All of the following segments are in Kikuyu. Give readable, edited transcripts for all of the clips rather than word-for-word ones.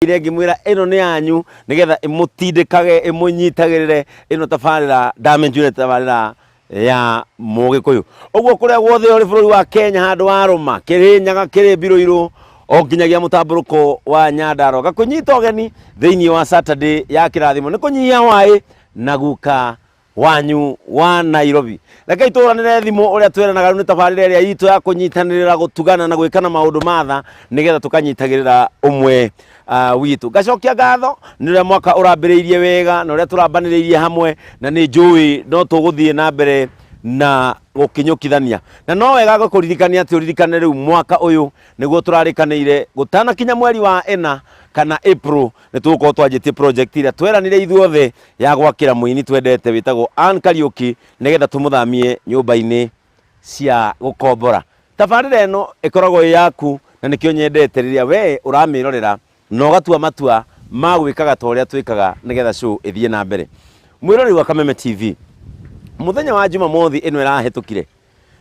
Ire ngĩmwĩra ĩno nĩ yanyu nĩgetha ĩmũtindĩkage, ĩmũnyitagĩrĩre ĩno tabarĩra ndamenjure, tabarĩra ya Mũgĩkũyũ. Ũguo kũrĩa guothe ũrĩ bũrũri wa Kenya, handũ wa rũma Kĩrĩnyaga, kĩrĩ mbirũirũ o nginyagia mũtambũrũko wa Nyandarua, ngakũnyita ũgeni thĩinĩ wa Saturday ya kĩrathimo nĩ kũnyihia hwaĩ na guka wanyu wa Nairobi. Rekei tũhũranĩre thimũ ũrĩa tweranaga. Rĩu nĩ tabarĩra ĩrĩa itũ ya kũnyitanĩrĩra, gũtugana na gwĩkana maũndũ ma tha nĩgetha tũkanyitagĩrĩra ũmwe witũ. Ngacokia ngatho nĩ ũrĩa mwaka ũrambĩrĩirie wega na ũrĩa tũrambanĩrĩirie hamwe, na nĩ njũĩ no tũgũthiĩ na mbere na gũkinyũkithania. Na no wega gũkũririkania atĩ ũririkane rĩu mwaka ũyũ nĩguo tũrarĩkanĩire gũtanakinya mweri wa ĩna kana April nĩ tũgũkorwo twanjĩtie project ĩrĩa tweranire ithuothe ya gwakĩra mũini twendete wĩtagwo Ann Kariũki nĩgetha tũmũthamie nyũmba-inĩ cia gũkombora. Tabarĩra ĩno ĩkoragwo ĩ yaku na nĩkĩo nyendete rĩrĩa we ũramĩrorera na ũgatua matua ma gwĩkaga ta ũrĩa twĩkaga nĩgetha show ĩthiĩ na mbere. Mwĩroreri wa Kameme TV, mũthenya wa Jumamothi ĩno ĩrahĩtũkire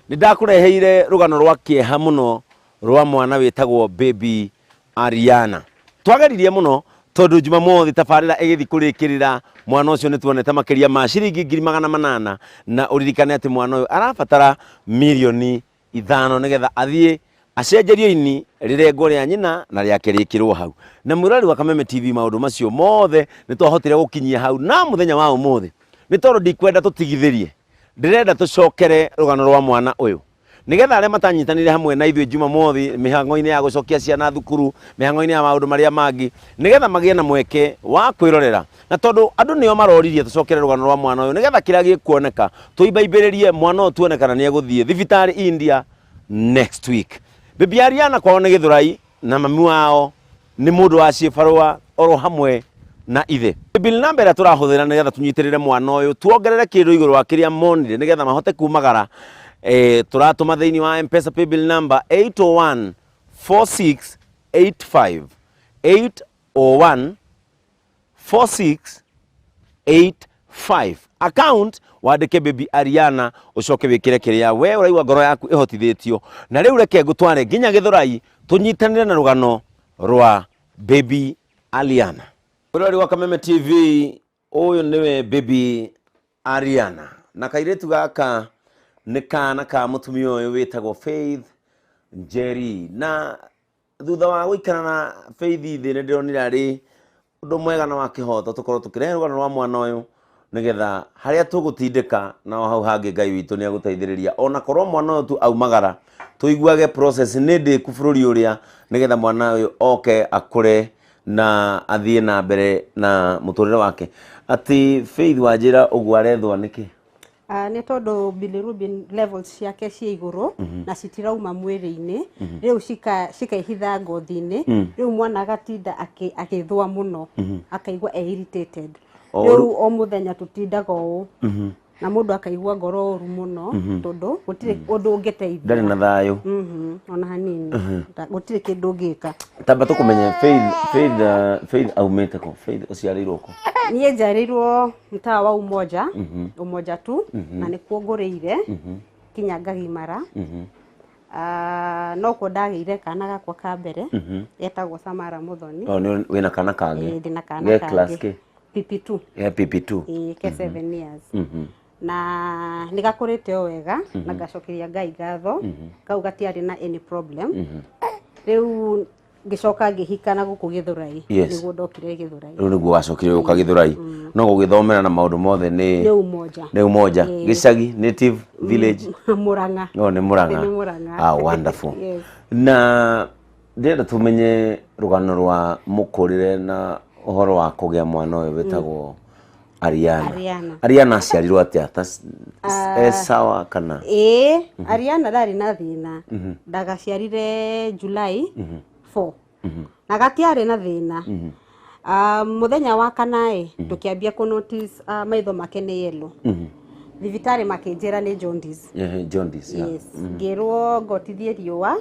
nĩ ndakũreheire rũgano rwa kĩeha mũno rwa mwana wĩtagwo Baby Ariana. Twageririe mũno tondũ Jumamothi tabarĩra ĩgĩthiĩ kũrĩkĩrĩra mwana ũcio nĩ tuonete makĩria ma ciringi 800,000, na ũririkane atĩ mwana ũyũ arabatara 5 mirioni nĩgetha athiĩ acenjerio ini rĩrengwo rĩa nyina na rĩake rĩkĩrwo hau. Na mwĩroreri wa Kameme TV, maũndũ macio mothe nĩ twahotire gũkinyia hau, na mũthenya wa ũmũthĩ nĩ tondũ ndikwenda tũtigithĩrie, ndĩrenda tũcokere rũgano rwa mwana ũyũ nĩgetha arĩa matanyitanĩire hamwe na ithuĩ Jumamothi mĩhang'o-inĩ ya gũcokia ciana thukuru, mĩhang'o-inĩ ya maũndũ marĩa mangĩ, nĩgetha magĩe na mweke wa kwĩrorera. Na tondũ andũ nĩo maroririe tũcokere rũgano rwa mwana ũyũ nĩgetha kĩrĩa gĩkuoneka tũimbaimbĩrĩrie mwana ũyũ tuone kana nĩ egũthiĩ thibitarĩ India next week. Bibi Ariana kwao nĩ Gĩthũrai na mami wao nĩ mũndũ wa ciĩbarũa oro hamwe na ithe. Bill number ĩrĩa tũrahũthĩra nĩgetha tũnyitĩrĩre mwana ũyũ, tuongerere kĩndũ igũrũ wa kĩrĩa monire nĩgetha mahote kumagara, tũratũma thĩinĩ wa M-Pesa paybill number 801 4685, 801 4685. Account wandĩke Baby Ariana, ũcoke wĩkĩre kĩrĩa we ũraigua ngoro yaku ĩhotithĩtio. Na rĩu reke ngũtware nginya Gĩthũrai tũnyitanĩre na rũgano rwa Baby Ariana. Mwĩroreri wa Kameme TV, ũyũ nĩwe Baby Ariana, na kairĩtu gaka nĩ kana ka mũtumia ũyũ wĩtagwo Faith Njeri. Na thutha wa gũikara na Faith thĩ, nĩ ndĩronire arĩ ũndũ mwega na wa kĩhoto tũkorwo tũkĩrehe rũgano rwa mwana ũyũ nĩgetha harĩa tũgũtindĩka na o hau hangĩ Ngai witũ nĩ agũteithĩrĩria, ona korwo mwana ũyũ tu aumagara tũiguage process nĩ ndĩku bũrũri ũrĩa nĩgetha mwana ũyũ oke akũre na athiĩ na mbere na mũtũrĩre wake. Atĩ Faith wanjĩra ũguo arethwo nĩkĩ? Ah, nĩ tondũ bilirubin levels ciake ciĩ igũrũ na citirauma mwĩrĩ-inĩ, rĩu cikaihitha ngothi-inĩ. Rĩu mwana agatinda agĩthũa mũno, akaigua e irritated. Rĩu o mũthenya tũtindaga ũũ na mũndũ akaigua ngoro ũru mũno tondũ gũtirĩ ũndũ ũngĩteithia. Ndarĩ na thayũ. Ona hanini. Gũtirĩ kĩndũ ũngĩka. Tamba tũkũmenye Faith. Faith, Faith aumĩte kũ? Faith, ũciarĩirwo kũ? Niĩ njiarĩirwo mtaa wa Umoja, Umoja tu, na nĩkuo ngũrĩire kinya ngagimara. Ah, nokuo ndagĩire kana gakwa ka mbere getagwo Samara Muthoni. Oh, nĩ wĩna kana kangĩ? Ĩĩ, ndĩna kana Ge class kangĩ. kĩ? PP2. Ge PP2. Ĩĩ, ke 7 years na nĩ gakũrĩte o wega na ngacokeria Ngai ngatho, kau gatiarĩ na any problem. Rĩu ngĩcoka ngĩhika na gũkũ Gĩthũrai. Nĩguo ndokire Gĩthũrai. Rĩu nĩguo wacokire gũka Gĩthũrai, no gũgĩthomera na maũndũ mothe nĩ Nĩ Umoja. Nĩ Umoja. Ĩĩ. Gĩcagi, native village? Mũrang'a. No nĩ Mũrang'a? Nĩ Mũrang'a. Ah, wonderful. Yes. Na ndĩrenda tũmenye rũgano rwa mũkũrĩre na ũhoro wa kũgĩa mwana ũyũ wĩtagwo Ariana. Ariana. Ariana aciarirwo atĩa? Ta e sawa kana? Ĩĩ, Ariana ndarĩ na thĩna. Ndagaciarire July 4 na gatiarĩ na thĩna. Ah, mũthenya wa kana ĩ tũkĩambia kũ notice maitho make nĩ yellow. Thibitarĩ makĩnjĩra nĩ jaundice. Jaundice, yeah. Yes, ngĩrwo ngotithie riũa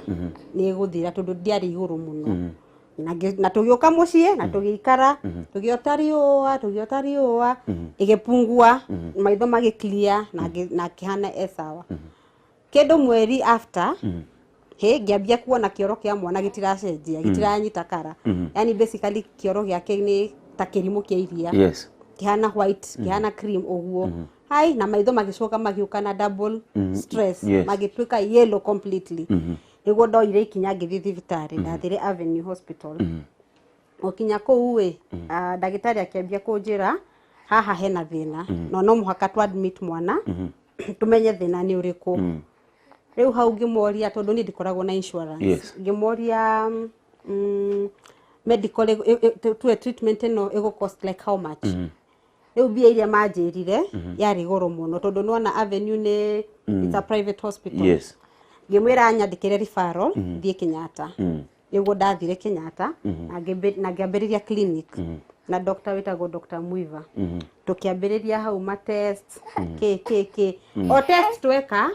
nĩ ĩgũthira tondũ ndiarĩ igũrũ mũno. Na tũgĩũka mũciĩ na tũgĩikara tũgĩota riũa, tũgĩota riũa ĩgĩpungua, maitho magĩ clear na akĩhana e sawa. Kĩndũ mweri after Hĩ, ngĩambia kuona kĩoro kĩa mwana gĩtiracenjia, gĩtiranyita kara. Yani basically kĩoro gĩake nĩ ta kĩrimũ kĩa iria, kĩhana white, kĩhana cream ũguo. Hai, na maitho magĩcoka magĩũka na double stress, magĩtuĩka yellow completely. Nĩguo ndoire ikinya ngĩthiĩ thibitarĩ. Ndathire Avenue Hospital. Gũkinya kũu ĩ, ndagĩtarĩ akĩambia kũnjĩra haha hena thĩna, no mũhaka tũ admit mwana tũmenye thĩna nĩ ũrĩkũ. Rĩu hau ngĩmoria, tondũ niĩ ndikoragwo na insurance, ngĩmoria medical tuwe treatment ĩno ĩgũ cost like how much. Rĩu mbia iria manjĩrire yarĩ goro mũno, tondũ nĩwona Avenue nĩ, it's a private hospital. Ngĩmwĩra anyandĩkĩre referral thiĩ Kenyatta. Nĩguo ndathire Kenyatta na ngĩambĩrĩria clinic na doctor wĩtagwo Dr. Muiva. Tũkĩambĩrĩria hau ma test, kĩ kĩ kĩ, o test tweka,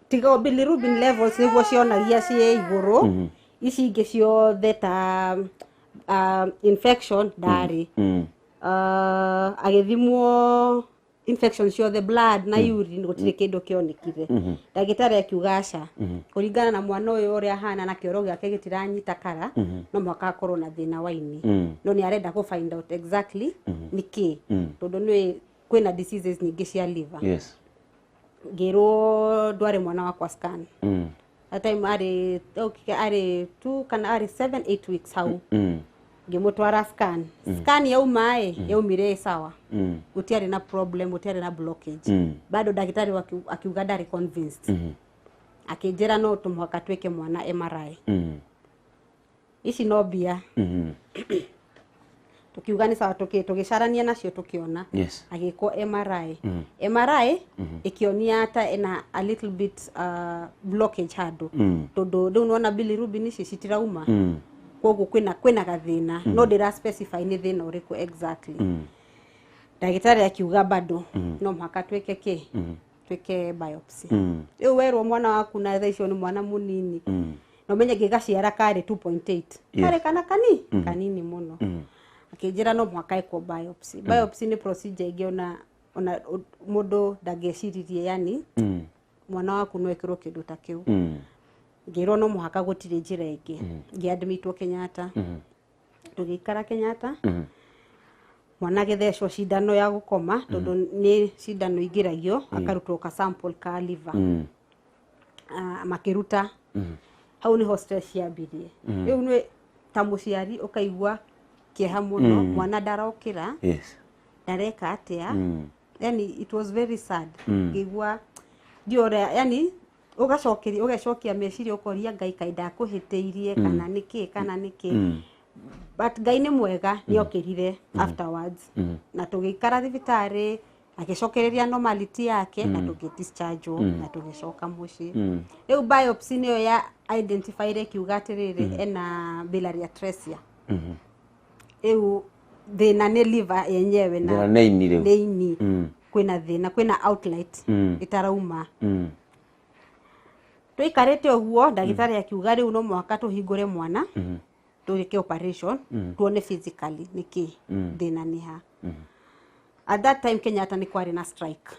tiga o bilirubin levels nĩguo cionagia ciĩ igũrũ, ici ingĩ ciothe ta infection ndarĩ. Agĩthimwo infection ciothe, blood na urine, gũtirĩ kĩndũ kĩonekire. Ndagĩtarĩ akiuga aca, kũringana na mwana ũyũ ũrĩa ahana na kĩoro gĩake gĩtiranyita kara, no mũhaka akorwo na thĩna wa ini, no nĩ arenda kũ find out exactly nĩ kĩ, tondũ nĩ kwĩna diseases nyingĩ cia liver. Ngĩrwo ndware mwana wakwa scan. That time arĩ, okay, arĩ 2 kana arĩ 7 8 weeks hau. Ngĩmũtwara scan. Scan yauma ĩ, yaumire ĩ sawa, gũtiarĩ na problem, gũtiarĩ na blockage. Bado ndagĩtarĩ akiuga ndarĩ convinced. Akĩnjĩra no tũmũhaka twĩke mwana MRI. Ici no mbia. Tukiuga nĩ sawa, tũgĩcarania nacio tũkĩona. Agĩkwo MRI. MRI ĩkĩonia ta ena a little bit blockage handũ, tondũ rĩu nĩwona bilirubin ici citirauma, koguo kwĩna gathĩna, no ndĩra specify nĩ thĩna ũrĩkũ exactly. Ndagĩtarĩ akiuga bado no mũhaka twĩke kĩ, twĩke biopsy. Rĩu werwo mwana waku na thaa icio nĩ mwana mũnini, na ũmenye ngĩgaciara karĩ 2.8, karĩ kana kanini mũno. Akĩnjĩra no mũhaka ĩkwo biopsy. Biopsy nĩ procedure ĩngĩ ona mũndũ ndangĩeciririe, yani mwana waku no ĩkĩrwo kĩndũ ta kĩu. Ngĩrwo no mũhaka, gũtirĩ njĩra ĩngĩ. Ngĩadmitwo Kenyatta. Tũgĩikara Kenyatta, mwana agĩthecwo cindano ya gũkoma, tondũ nĩ cindano ingĩragio akarutwo ka sample ka liver. Makĩruta hau nĩho stress ciambirie. Rĩu nĩ ta mũciari ũkaigua kĩeha mũno, mwana ndarokĩra, ndareka atĩa. Yani it was very sad. Ngĩigua ndiũĩ ũrĩa, yani ũgacokeria, ũgecokia meciria, ũkoria Ngai kaĩ ndakũhĩtĩirie kana nĩkĩ kana nĩkĩ. But Ngai nĩ mwega, nĩ okĩrire afterwards na tũgĩikara thibitarĩ, agĩcokereria normality yake na tũgĩ-dischargewo na tũgĩcoka mũciĩ. Rĩu biopsy nĩyo ya identifyire, ĩkiuga atĩrĩrĩ, ena biliary atresia. Rĩu thĩna nĩ liver yenyewe na Thĩna nĩ ini rĩu. Nĩ ini. Kwĩna thĩna, kwĩna outlet ĩtarauma. Tũikarĩte ũguo, ndagĩtarĩ akiuga rĩu no mũhaka tũhingũre mwana, tũgĩke operation, tuone physically nĩkĩ thĩna nĩ ha. At that time Kenyatta nĩ kwarĩ na strike,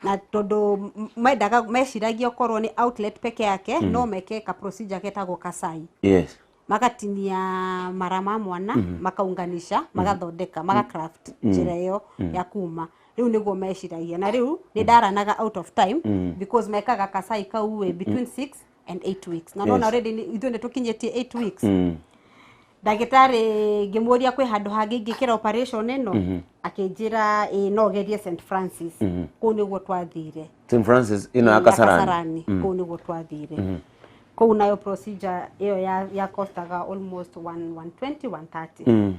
na tondũ mendaga, meciragia okorwo nĩ outlet peke yake, no meke ka procedure ketagwo Kasai. Magatinia mara ma mwana, makaunganisha, magathondeka, magacraft njĩra ĩyo ya kuma. Rĩu nĩguo meciragia, na rĩu nĩ ndaranaga out of time, because mekaga Kasai kau ĩ between 6 and 8 weeks, na nona already ithuĩ nĩ tũkinyĩtie 8 weeks. Ndagĩtarĩ ngĩmũria kwĩ handũ hangĩ ingĩkĩra operation ĩno, akĩnjĩra ĩ no gerie St Francis. Kũu nĩguo twathire. St Francis ĩno ya Ya Kasarani. Kasarani, kũu nĩguo twathire. Kũu nayo procedure ĩyo ya costaga almost 1 120 130.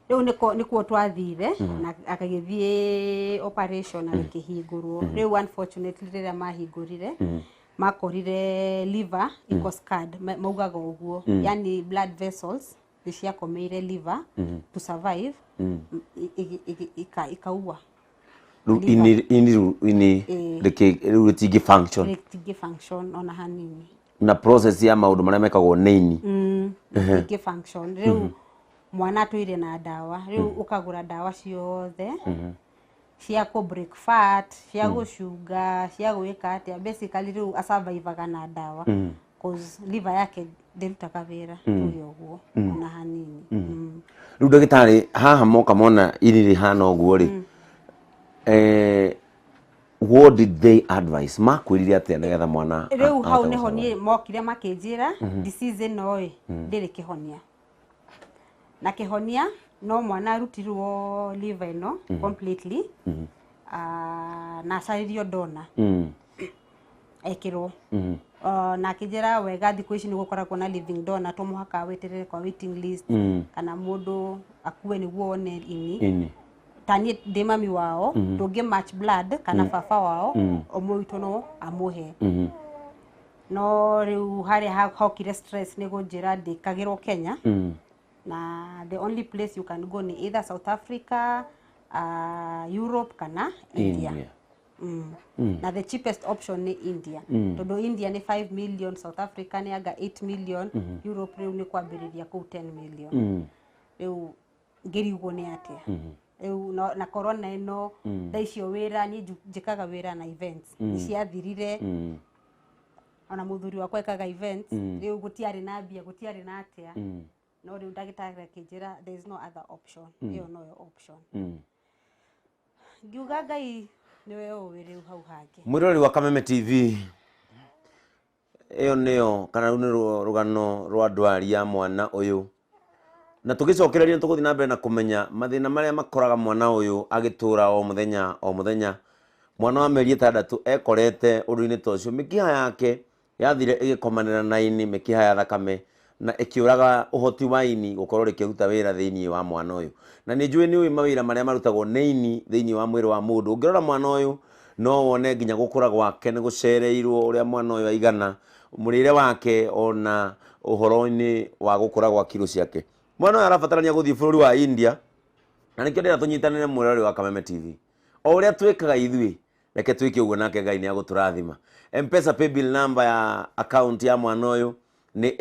Rĩu nĩkuo twathire na agagĩthiĩ operation, agĩkĩhingũrwo. Rĩu unfortunately rĩrĩa mahingũrire, makorire liver iko scarred, maugaga ũguo, yani blood vessels nĩ ciakomeire liver to survive, ikaua. Rĩu ini rĩu ini rĩu rĩtingĩ function. Rĩtingĩ function ona hanini. Na process ya maũndũ marĩa mekagwo nĩ ini. Rĩtingĩ function. Rĩu mwana atũire na ndawa, rĩu ũkagũra ndawa ciothe. Cia kũ break fat, cia gũcunga, cia gwĩka atĩa. Basically rĩu asurvivaga na ndawa, cause liver yake ndĩrutaga wĩra, tuge ũguo, ona hanini. Rĩu ndagĩtarĩ haha moka mona ini rĩhana ũguo rĩ, what did they advise? Makwĩrire atĩa nĩgetha mwana Rĩu hau ahote nĩho gũsurvive? Niĩ mokire makĩnjĩra disease ĩno ĩ ndĩrĩ kĩhonia, na kĩhonia no mwana arutirwo liver ĩno completely. Ah, na acarĩrio donor ekĩrwo. Na akĩnjĩra wega thikũ ici nĩ gũkoragwo na living donor, to mũhaka weterere kwa waiting list kana mũndũ akue nĩguo one ini. Ini. Ta niĩ ndĩ mami wao, tũngĩ match blood kana baba wao, ũmwe witũ no amũhe. No rĩu harĩa hokire stress nĩ kũnjĩra ndĩkagĩrwo Kenya, na the only place you can go ni either South Africa, Europe kana India. India. Na the cheapest option nĩ India, tondũ India nĩ 5 million, South Africa nĩ anga 8 million, Europe rĩu nĩ kwambĩrĩria kũu 10 million. Rĩu ngĩrigwo nĩ atĩa rĩu na corona ĩno thaa icio wĩra niĩ njĩkaga wĩra na events nĩ ciathirire. Ona mũthuri wakwa ekaga events. Rĩu gũtiarĩ na mbia, gũtiarĩ na atĩa. No rĩu ndagĩtarĩ akĩnjĩra there is no other option, ĩyo noyo option. Ngiuga Ngai nĩwe ũĩ rĩu hau hangĩ. Mwĩroreri wa Kameme TV, ĩyo nĩyo kana rũu nĩ rũgano rwa ndwari ya mwana ũyũ, na tũgĩcokereria nĩ tũgũthiĩ na mbere na kũmenya mathĩna marĩa makoraga mwana ũyũ agĩtũra o mũthenya o mũthenya. Mwana wa mĩeri 6 ekorete ũndũ-inĩ ta ũcio, mĩkiha yake yathire ĩgĩkomanĩra na ini, mĩkiha ya thakame, na ĩkĩũraga ũhoti wa ini gũkorwo rĩkĩruta wĩra thĩinĩ wa mwana ũyũ. Na nĩ njũĩ nĩ ũĩ mawĩra marĩa marutagwo nĩ ini thĩinĩ wa mwĩrĩ wa mũndũ. Ũngĩrora mwana ũyũ no wone nginya gũkũra gwake nĩ gũcereirwo, ũrĩa mwana ũyũ aigana, mũrĩre wake, ona ũhoro-inĩ wa gũkũra gwa kiro ciake. Mwana ũyũ arabatarania gũthiĩ bũrũri wa India, na nĩkĩo ndĩrenda tũnyitanĩre, mwĩroreri wa Kameme TV, o ũrĩa twĩkaga ithuĩ, reke twĩke ũguo nake Ngai nĩ agũtũrathima. M-Pesa paybill number ya account ya mwana ũyũ nĩ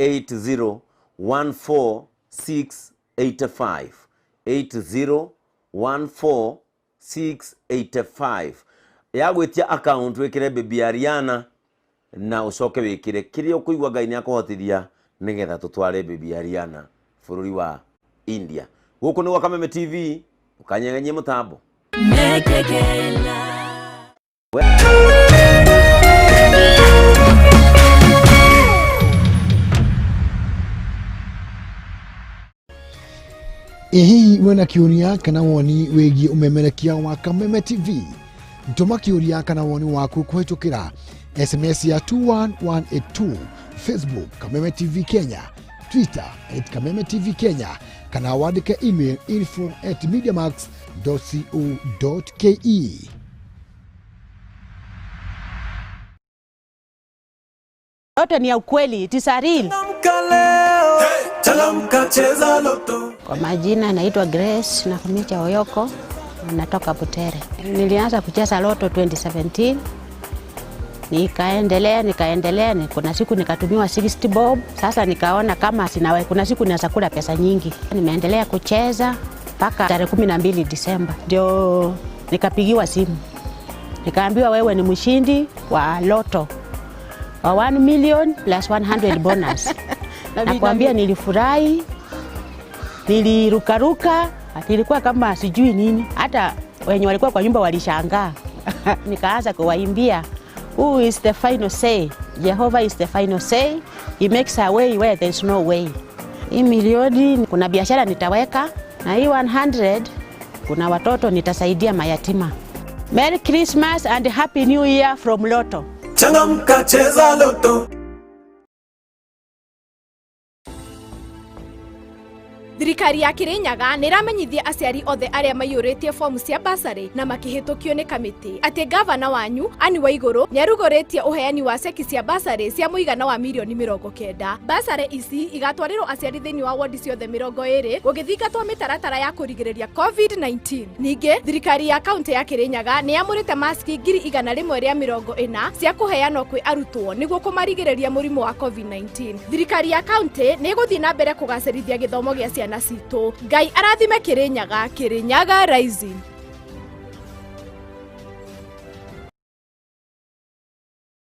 8014685, 8014685. Ya gwĩtia account wĩkĩre Baby Ariana, na ũcoke wĩkĩre kĩrĩa ũkũigua Ngai nĩ akũhotithia nĩgetha tũtware Baby Ariana bũrũri wa India. Gũkũ nĩ gwa Kameme TV, ũkanyegenyie mũtambo. Mekekela. Ĩ hihi wĩna kĩũria kana woni wĩgiĩ ũmemerekia wa Kameme TV? Tũma kĩũria kana woni waku kũhĩtũkĩra SMS ya 21182, Facebook Kameme TV Kenya, Twitter @KamemeTVKenya, kana wandĩke email info@mediamax.co.ke. Yote ni ya ukweli, it is a real. Changamka, cheza Lotto. Kwa majina naitwa Grace Nakhumicha Oyoko, natoka Butere. Nilianza kucheza Lotto 2017, nikaendelea nikaendelea, kuna siku nikatumiwa 60 bob. Sasa nikaona kama sinawe, kuna siku naweza kula pesa nyingi. Nimeendelea kucheza mpaka tarehe 12 Disemba ndio nikapigiwa simu, nikaambiwa wewe ni mshindi wa Lotto wa 1 million plus 100 bonus. Nakwambia nilifurahi, nilirukaruka, nilikuwa kama sijui nini. Hata wenye walikuwa kwa nyumba walishangaa. Nikaanza kuwaimbia, "Who is the final say? Jehovah is the final say. He makes a way where there is no way." Hii milioni kuna biashara nitaweka, na hii 100 kuna watoto nitasaidia mayatima. Merry Christmas and Happy New Year from Lotto. Changamka, cheza Lotto. Thirikari ya Kirinyaga nĩ ĩramenyithia aciari othe arĩa maiyũrĩtie fomu cia basarĩ na makĩhĩtũkio nĩ kamĩtĩ atĩ gavana wanyu Anne Waigũrũ nĩ arugũrĩtie ũheani wa ceki cia basarĩ cia mũigana wa mirioni 90. Basarĩ ici igatwarĩrwo aciari thĩinĩ wa wodi ciothe 20 gũgĩthingatwo mĩtaratara ya kũrigĩrĩria COVID-19. Ningĩ thirikari ya kaunti ya Kirinyaga nĩ yamũrĩte maski 140,000 cia kũheanwo kwĩ arutwo nĩguo kũmarigĩrĩria mũrimũ wa COVID-19. Thirikari ya kaunti nĩ ĩgũthiĩ na mbere kũgacĩrithia gĩthomo gĩa ciana citũ. Ngai arathime Kirinyaga. Kirinyaga Rising.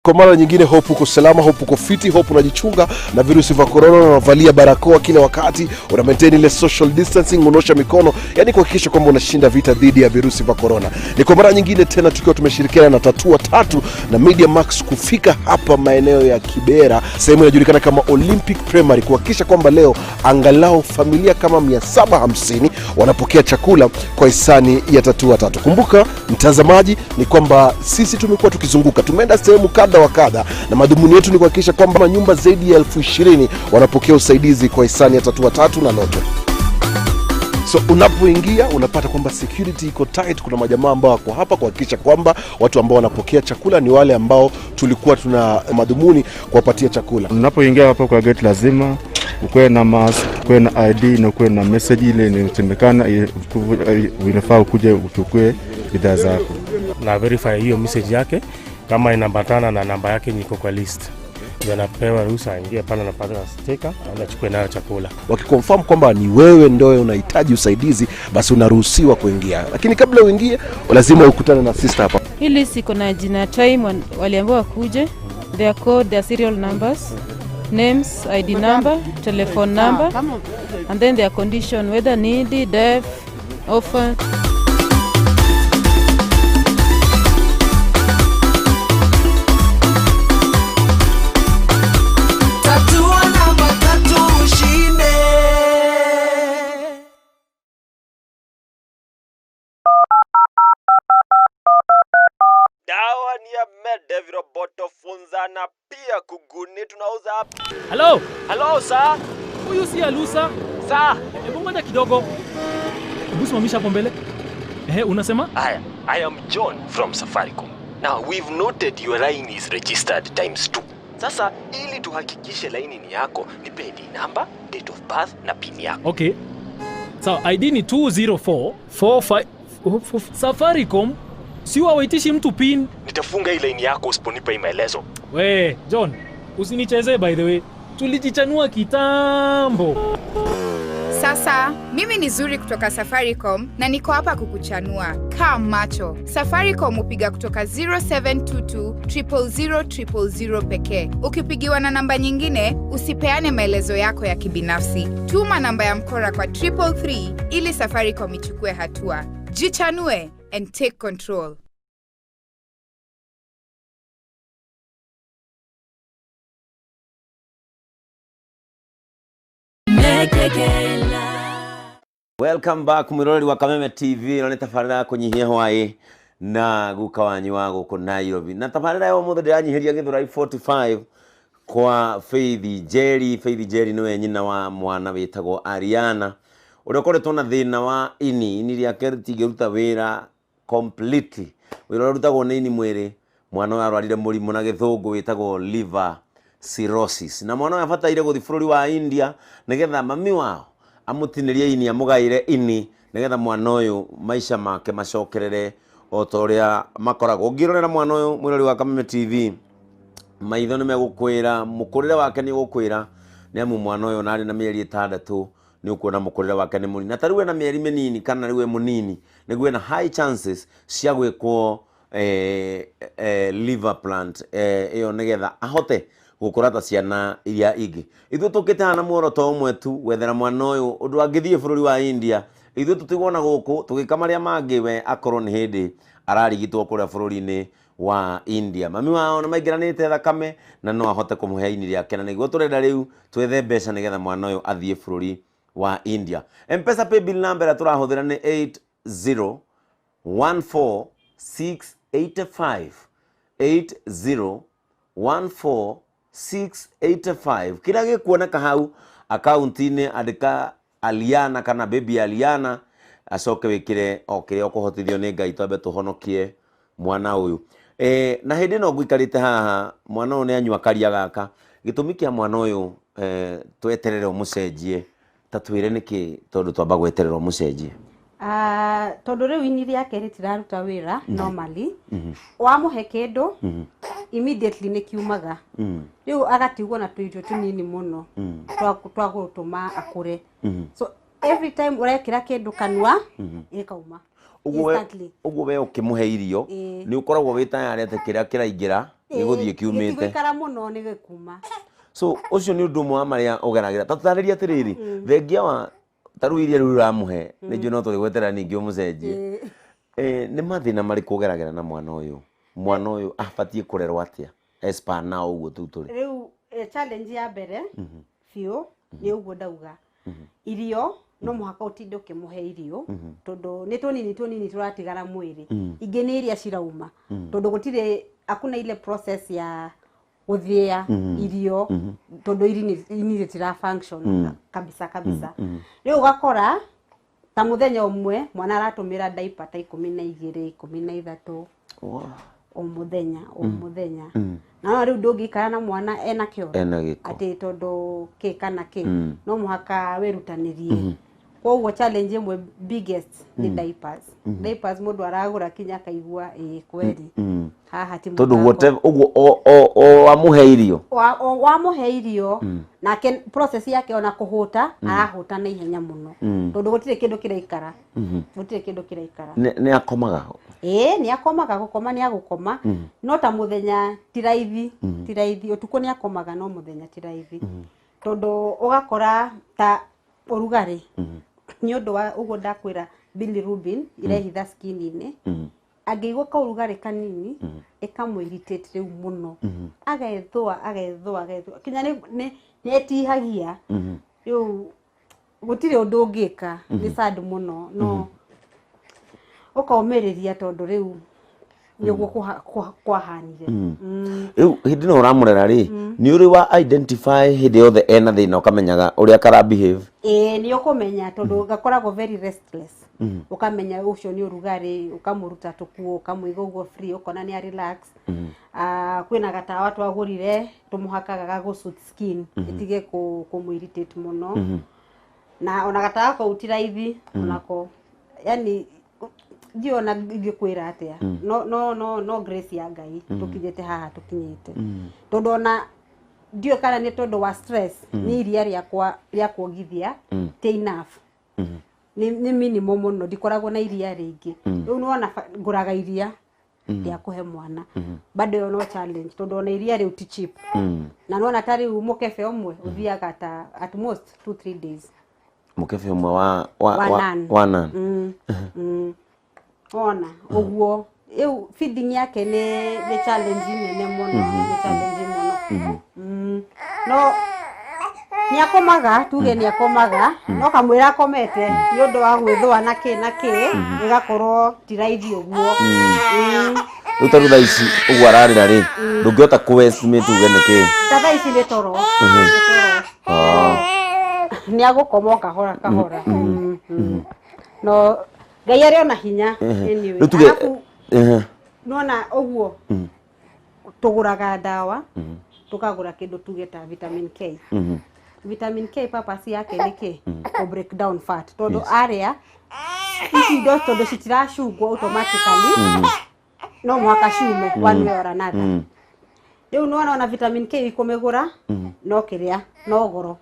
Kwa mara nyingine, hope uko salama, hope uko fiti, hope unajichunga na virusi vya corona, unavalia barakoa kila wakati, una maintain ile social distancing, unaosha mikono, yani kuhakikisha kwamba unashinda vita dhidi ya virusi vya corona. Ni kwa mara nyingine tena tukiwa tumeshirikiana na Tatua Tatu na Media Max kufika hapa maeneo ya Kibera, sehemu inajulikana kama Olympic Primary, kuhakikisha kwamba leo angalau familia kama 750 wanapokea chakula kwa hisani ya Tatua Tatu. Kumbuka mtazamaji, ni kwamba sisi tumekuwa tukizunguka, tumeenda sehemu kadha wa kadha, na madhumuni yetu ni kuhakikisha kwamba nyumba zaidi ya 20,000 wanapokea usaidizi kwa hisani ya Tatua Tatu na Loto. So unapoingia unapata kwamba security iko tight. Kuna majamaa ambao wako hapa kuhakikisha kwamba watu ambao wanapokea chakula ni wale ambao tulikuwa tuna madhumuni kuwapatia chakula. Unapoingia hapo kwa gate lazima ukuwe na mask, ukuwe na ID na ukuwe na message ile inayosemekana inafaa ukuje uchukue bidhaa zako. Na verify hiyo message yake kama inaambatana na namba yake yenye iko kwa list, ndio anapewa ruhusa aingie pale, anapata sticker, anachukua nayo chakula. Wakiconfirm kwamba ni wewe ndio unahitaji usaidizi, basi unaruhusiwa kuingia, lakini kabla uingie lazima ukutane na sister hapa. Hii list iko na jina, time waliambiwa wakuje, their code, their serial numbers, names, ID number, telephone number, and then their condition, whether needy, deaf, orphan. Tatua namba tatu ushinde. Dawa ni ya mede, viroboto, funza na pia kuguni tunauza hapa. Hello? Hello sir. Huyu si Alusa. Sir. Hebu ngoja kidogo. Hebu simamisha hapo mbele. Ehe, unasema? Aya, I am John from Safaricom. Now we've noted your line is registered times two. Sasa ili tuhakikishe laini ni yako, nipe ID number, date of birth na PIN yako. Okay. Sawa, ID ni 204 45 Safaricom si wawaitishi mtu PIN. Nitafunga hii laini yako usiponipa hii maelezo. We, John, usinichezee by the way. Tulijichanua kitambo. Sasa mimi ni Zuri kutoka Safaricom na niko hapa kukuchanua. Kaa macho. Safaricom hupiga kutoka 0722 000 000 pekee. Ukipigiwa na namba nyingine, usipeane maelezo yako ya kibinafsi. Tuma namba ya mkora kwa 333 ili Safaricom ichukue hatua. Jichanue and take control. Welcome back mwiroreri wa Kameme TV. Ĩno nĩ tabarĩra ya kũnyihia hwaĩ na guka wanyu wa gũkũ Nairobi, na tabarĩra ya ũmũthĩ ndĩranyihiria Gĩthũrai 45 kwa Faith Njeri. Faith Njeri nĩwe nyina wa mwana wĩtagwo Ariana ũrĩa ũkoretwo na thĩna wa ini. Ini rĩake rĩtingĩruta wĩra completely, wĩra ũrĩa ũrutagwo nĩ ini mwĩrĩ. Mwana ũyũ arwarire mũrimũ na gĩthũngũ wĩtagwo liver cirrhosis, na mwana ũyũ abataire gũthiĩ bũrũri wa India nĩgetha mami wao amũtinĩrie ini, amũgaĩre ini, nĩgetha mwana ũyũ maica make macokerere o ta ũrĩa makoragwo. Ũngĩrorera mwana ũyũ, mwĩrori wa Kameme TV, maitho nĩ megũkwĩra, mũkũrĩre wake nĩ ũgũkwĩra, nĩ amu mwana ũyũ ona arĩ na mĩeri 6 nĩ ũkuona mũkũrĩre wake nĩ mũnini, na ta rĩu ena mĩeri mĩnini kana rĩu e mũnini, nĩguo ena high chances cia gwĩkwo liver plant ĩyo nĩgetha ahote gũkũra ta ciana iria ingĩ. Ithuĩ tũkĩte haha na muoroto ũmwe tu, gwethera mwana ũyũ ũndũ angĩthiĩ bũrũri wa India, ithuĩ tũtigwo na gũkũ tũgĩka marĩa mangĩ, we akorwo nĩ hĩndĩ ararigitwo kũrĩa bũrũri-inĩ wa India. Mami wao nĩ maingĩranĩte thakame na no ahote kũmũhe ini rĩake, na nĩguo tũrenda rĩu twethe mbeca nĩgetha mwana ũyũ athiĩ bũrũri wa India. M-Pesa paybill number ĩrĩa tũrahũthĩra nĩ 8014685, 8014685. Kĩrĩa gĩkuoneka hau akaunti-inĩ, andĩka Aliana kana baby Aliana, acoke wĩkĩre o kĩrĩa ũkũhotithio nĩ Ngai, twambe tũhonokie mwana ũyũ. Na hĩndĩ ĩno ngũikarĩte haha, mwana ũyũ nĩ anyua karia gaka. Gĩtũmi kĩa mwana ũyũ tweterere ũmũcenjie, ta twĩre nĩkĩ, tondũ twamba gweterera ũmũcenjie. Ah, tondũ rĩu ini rĩake rĩtiraruta wĩra normally, wamũhe kĩndũ immediately nĩ kiumaga, rĩu agatigwo na tũirio tũnini mũno twa gũtũma akũre. So every time ũrekĩra kĩndũ kanua, gĩkauma Ũguo instantly. Ũguo we ũkĩmũhe irio, Ĩĩ. nĩ ũkoragwo wĩ tayarĩ atĩ kĩrĩa kĩraingĩra Gĩgũthiĩ kiumĩte. Gĩtigũikara mũno nĩ gĩkuma. So ũcio nĩ ũndũ ũmwe wa marĩa ũgeragĩra. Ta tũtarĩrie atĩrĩrĩ, thengia wa ta rĩu iria rĩu ũramũhe, nĩ njũĩ no tũrĩgweterera ningĩ ũmũcenjie. Nĩ mathĩna marĩkũ ũgeragĩra na mwana ũyũ? Mwana ũyũ abatiĩ kũrerwo atĩa? As per now ũguo tu tũrĩ. Rĩu challenge ya mbere biũ nĩ ũguo ndauga, irio no mũhaka ũtinde ũkĩmũhe irio, tondũ nĩ tũnini tũnini tũratigara mwĩrĩ, ingĩ nĩ iria cirauma, tondũ gũtirĩ, hakuna ile process ya gũthĩa irio, tondũ ini rĩtira function kabisa kabisa. Rĩu ũgakora ta mũthenya ũmwe mwana aratũmĩra diaper ta 12, 13 o mũthenya, o mũthenya. Na no rĩu ndũngĩikara na mwana ena kĩoro Ena gĩko. atĩ tondũ kĩ kana kĩ, no mũhaka wĩrutanĩrie. Koguo challenge ĩmwe biggest nĩ diapers. Diapers mũndũ aragũra kinya akaigua ĩĩ kweli haha ti Tondũ mũthako. whatever ũguo o wamũhe irio. Wamũhe irio nake process yake ona kũhũta arahũta na ihenya mũno, tondũ gũtirĩ kĩndũ kĩraikara, gũtirĩ kĩndũ kĩraikara. Nĩ akomaga? Ĩĩ, nĩ akomaga, gũkoma nĩ agũkoma, no ta mũthenya ti raithi, ti raithi. Ũtukũ nĩ akomaga, no mũthenya ti raithi, tondũ ũgakora ta ũrugarĩ, nĩ ũndũ wa ũguo ndakwĩra bilirubin irehitha skin-inĩ, angĩigua kaũrugarĩ kanini ĩkamũ irritate rĩu mũno, agethũa agethũa agethũa kinya nĩ etihagia. Rĩu gũtirĩ ũndũ ũngĩka, nĩ sad mũno, no ũkomĩrĩria tondũ rĩu nĩguo kwahanire. Rĩu hĩndĩ ĩno ũramũrera rĩ, nĩ ũrĩ wa identify hĩndĩ yothe ena thĩna, ũkamenyaga ũrĩa kara behave? Ĩĩ, nĩ ũkũmenya, tondũ gakoragwo very restless, ũkamenya ũcio nĩ ũrugarĩ, ũkamũruta tũkuo, ũkamũiga ũguo free, ũkona nĩ relax. Ah, kwĩna gatawa twagũrire tũmũhakaga ga gũ suit skin, ĩtige kũmũ irritate mũno, na ona gatawa kau ti raithi onako, yani ndiũ ona ingĩkwĩra atĩa, no no no no grace ya Ngai tũkinyĩte haha tũkinyĩte, tondũ ona ndiũĩ kana nĩ tondũ wa stress, nĩ iria rĩakwa rĩa kuongithia ti enough, nĩ minimum mũno, ndikoragwo na iria rĩingĩ. Rĩu nĩwona ngũraga iria rĩa kũhe mwana, bado ĩyo no challenge, tondũ ona iria rĩu ti cheap, na nĩwona ta rĩu mũkebe ũmwe ũthiaga ta at most 2 3 days. Mũkebe ũmwe wa Wa nan. Wa nan. Ona ũguo rĩu feeding yake nĩ challenge nene mũno, nĩ challenge mũno. No nĩ akomaga, tuge nĩ akomaga, no kamwĩra akomete nĩ ũndũ wa gwĩthũa na kĩ na kĩ, ĩgakorwo ti raithi ũguo. Rĩu ta rĩu thaa ici ũguo ararĩra rĩ, ndũngĩhota kũ estimate uge nĩ kĩ? Ta thaa ici nĩ toro, nĩ toro. Nĩ agũkoma o kahora kahora. No Ngai arĩ ona hinya anyway. Rĩu tuge Arabu nona ũguo tũgũraga ndawa, tũkagũra kĩndũ tuge ta vitamin K. Vitamin K purpose yake nĩ kĩ? Kũ break down fat, tondũ arĩa ici indo, tondũ citiracungwo automatically, no mũhaka ciume one way or another. Rĩu nĩwona ona vitamin K kũmĩgũra no kĩrĩa no goro.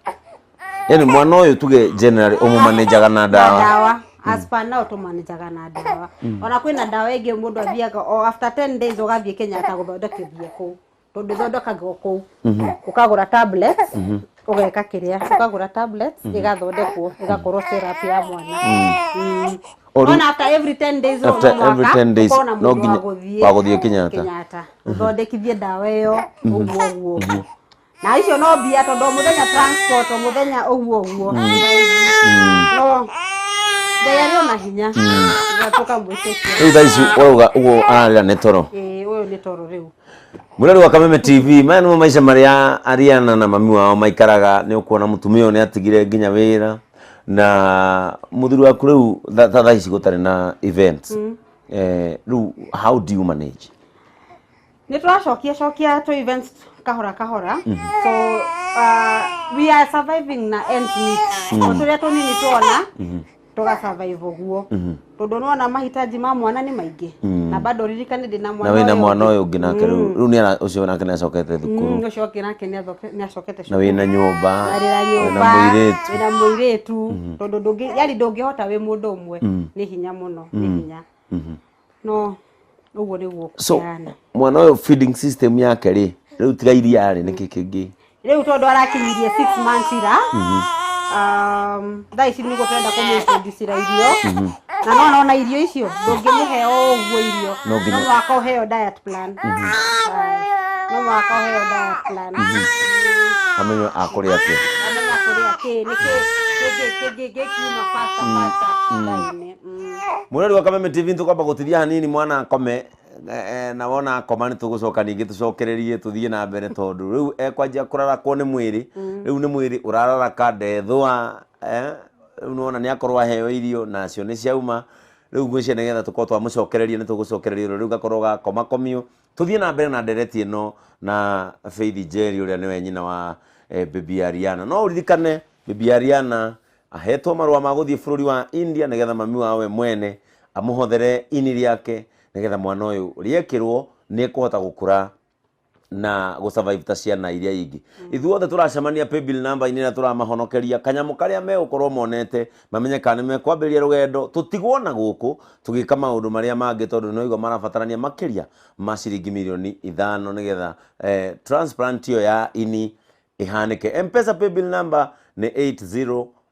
Yani mwana ũyũ tuge generally ũmũmanĩjaga na na ndawa? Ndawa. As per now tũmanĩjaga na ndawa. Ona kwĩna ndawa ĩngĩ mũndũ athiaga o after 10 days ũgathiĩ Kenyatta gũthondekithia kũu, tondũ ĩthondekagwo kũu, ũkagũra tablets, ũgeka kĩrĩa, ũkagũra tablets ĩgathondekwo ĩgakorwo syrup ya mwana. Ona after every 10 days no After mũhaka every 10 days, ũkorwo na no mũndũ nginya wa gũthiĩ wa gũthiĩ Kenyatta. Kenyatta ũthondekithie ndawa ĩyo ũguo ũguo ũguo, na icio no mbia, tondũ o mũthenya transport, o mũthenya ũguo ũguo, no Ngai arĩ ona hinya na tũkamwĩtĩkia. Rĩu thaa ici ũrauga ũguo ararĩra nĩ toro? Ĩĩ, ũyũ nĩ toro rĩu. Mũreri wa Kameme TV, maya nĩmo maica marĩa Ariana na mami wao maikaraga. Nĩ ũkuona mũtumia ũyũ nĩ atigire nginya wĩra na mũthuri waku. Rĩu ta thaa ici gũtarĩ na events, rĩu how do you manage? Nĩ tũracokia cokia tũ events kahora kahora, so we are surviving na ends meet, o tũrĩa tũnini tuona tũga survive ũguo, tondũ nĩwona mahitaji ma mwana nĩ maingĩ, na bado ririkane ndĩna Na mwana wĩna ũyũ mwana ũngĩ. ũyũ ũngĩ nake, rĩu nĩ ũcio nake nĩ acokete thukuru. Ũcio ũngĩ nake nĩ acokete Na wĩna nyũmba, arĩ na wĩna nyũmba, mũirĩtu. Wĩna mũirĩtu, tondũ ndũngĩ yani ndũngĩhota wĩ mũndũ ũmwe, nĩ hinya mũno, nĩ hinya, no Ũguo nĩguo So kũheana. mwana ũyũ feeding system yake rĩ, rĩu tiga iria rĩ, nĩkĩ kĩngĩ? Rĩu tondũ arakinyirie 6 months ira, thaa ici nĩguo tũrenda kũmũintroducĩra irio. Na no nona irio icio ndũngĩmũhe o ũguo irio. No nginya- No mũhaka ũheo diet plan. No mũhaka ũheo diet plan. Amenye akũrĩa atĩa. Amenya kũrĩa kĩ nĩkĩ kĩngĩ gĩkiuma faster faster thaa-inĩ. Mwĩrori wa Kameme TV, tũkwamba gũtithia hanini mwana akome, na wona akoma nĩ tũgũcoka ningĩ tũcokererie tũthiĩ na mbere, tondũ rĩu ekwanjia kũrarakwo nĩ mwĩrĩ. Rĩu nĩ mwĩrĩ ũrararaka ndethũa, rĩu nĩwona nĩ akorwo aheo irio nacio nĩ ciauma. Rĩu ngwĩciria nĩgetha tũkorwo twamũcokereria nĩ tũgũcokereria rĩu gakorwo gakomakomio, tũthiĩ na mbere na ndereti ĩno na Faith Njeri, ũrĩa nĩwe nyina wa baby Ariana. No ũririkane baby Ariana ahetwo marũa ma gũthiĩ bũrũri wa India nĩgetha mami wao we mwene amũhothere ini rĩake, nĩgetha mwana ũyũ rĩekĩrwo nĩ ekũhota gũkũra na gũ survive ta ciana iria ingĩ. Ithuothe tũracemania paybill number-inĩ ĩrĩa tũramahonokeria kanyamũ karĩa megũkorwo monete, mamenye kana nĩ mekwambĩrĩria rũgendo tũtigwo na gũkũ tũgĩka maũndũ marĩa mangĩ, tondũ nĩ waigua marabatarania makĩria ma ciringi mirioni 5 nĩgetha transplant ĩyo ya ini ĩhanĩke. M-Pesa paybill number nĩ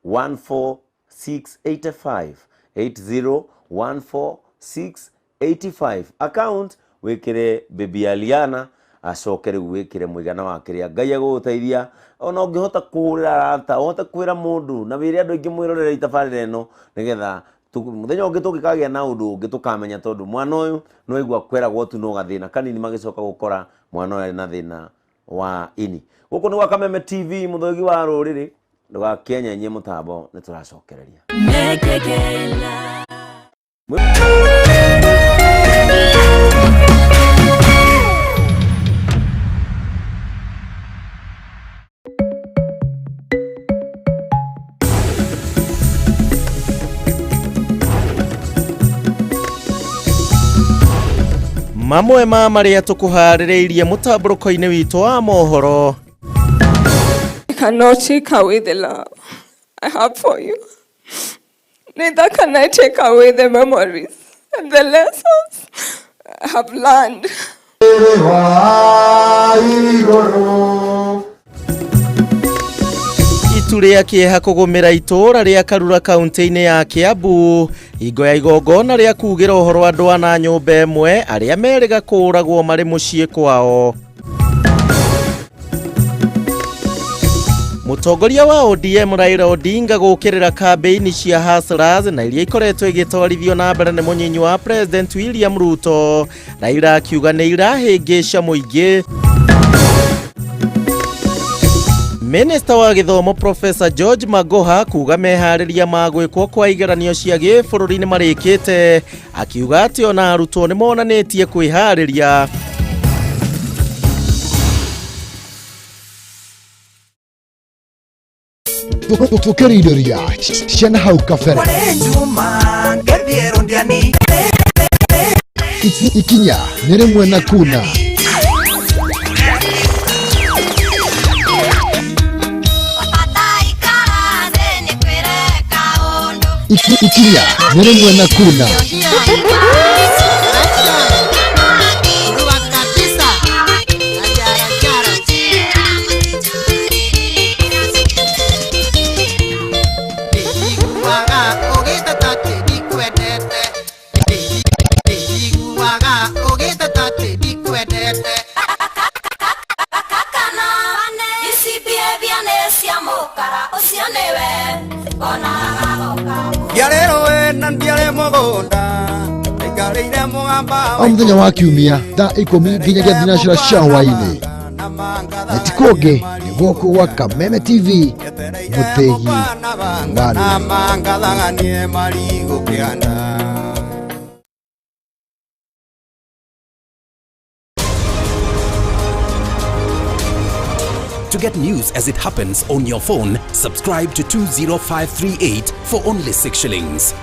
8014685, 8014685. Account wĩkĩre baby Aliana, acoke rĩu wĩkĩre mũigana wa kĩrĩa Ngai agũgũteithia. Ona ũngĩhota kũhũrĩra arata, ũhote kwĩra mũndũ na wĩre andũ aingĩ mwĩrorere itabarĩra ĩno, nĩgetha mũthenya ũngĩ tũngĩkagĩa na ũndũ ũngĩ tũkamenya, tondũ mwana ũyũ nĩ waigua kweragwo tu no gathĩna kanini, magĩcoka gũkora mwana ũyũ arĩ na thĩna wa ini. Gũkũ nĩ gwa Kameme TV, mũthũgi wa rũrĩrĩ. Ndũgakĩenyenyie mũtambo, nĩ tũracokereria. Mekekela. Mamwe ma marĩa tũkũharĩrĩirie mũtambũrũko-inĩ witũ wa mohoro. I cannot take away the love I have for you. Neither can I take away the memories and the lessons I have learned. Itu rĩa kĩeha kũgũmĩra itũũra rĩa Karura kaunti-inĩ ya Kiambu hingo ya igongona rĩa kugĩra ũhoro andũ ana nyũmba ĩmwe arĩa merĩga kũũragwo marĩ mũciĩ kwao. Mũtongoria wa ODM Raila Odinga gũkĩrĩra kambĩini cia Hustlers na iria ikoretwo igĩtwarithio na mbere nĩ mũnyinyi wa President William Ruto. Raila akiuga nĩ irahĩngĩca mũingĩ. Minista wa gĩthomo Professor George Magoha kuga meharĩria ma gwĩkwo kwa igeranio cia gĩbũrũri nĩ marĩkĩte, akiuga atĩ ona arutwo nĩ monanĩtie kwĩharĩria. Tũkĩrindĩria ciana hau kabere. Juma ndiani. Ikinya nĩ rĩmwe na kuna. Ikinya nĩ rĩmwe na kuna. O mũthenya wa kiumia thaa 10 nginyagia 9 cia hwaĩ-inĩ, na ti kũngĩ, nĩ gũkũ gwa Kameme TV, mũthĩgi wa rũrĩrĩ. Mangathanganie marigũ kĩanda. To get news as it happens on your phone, subscribe to 20538 for only 6 shillings.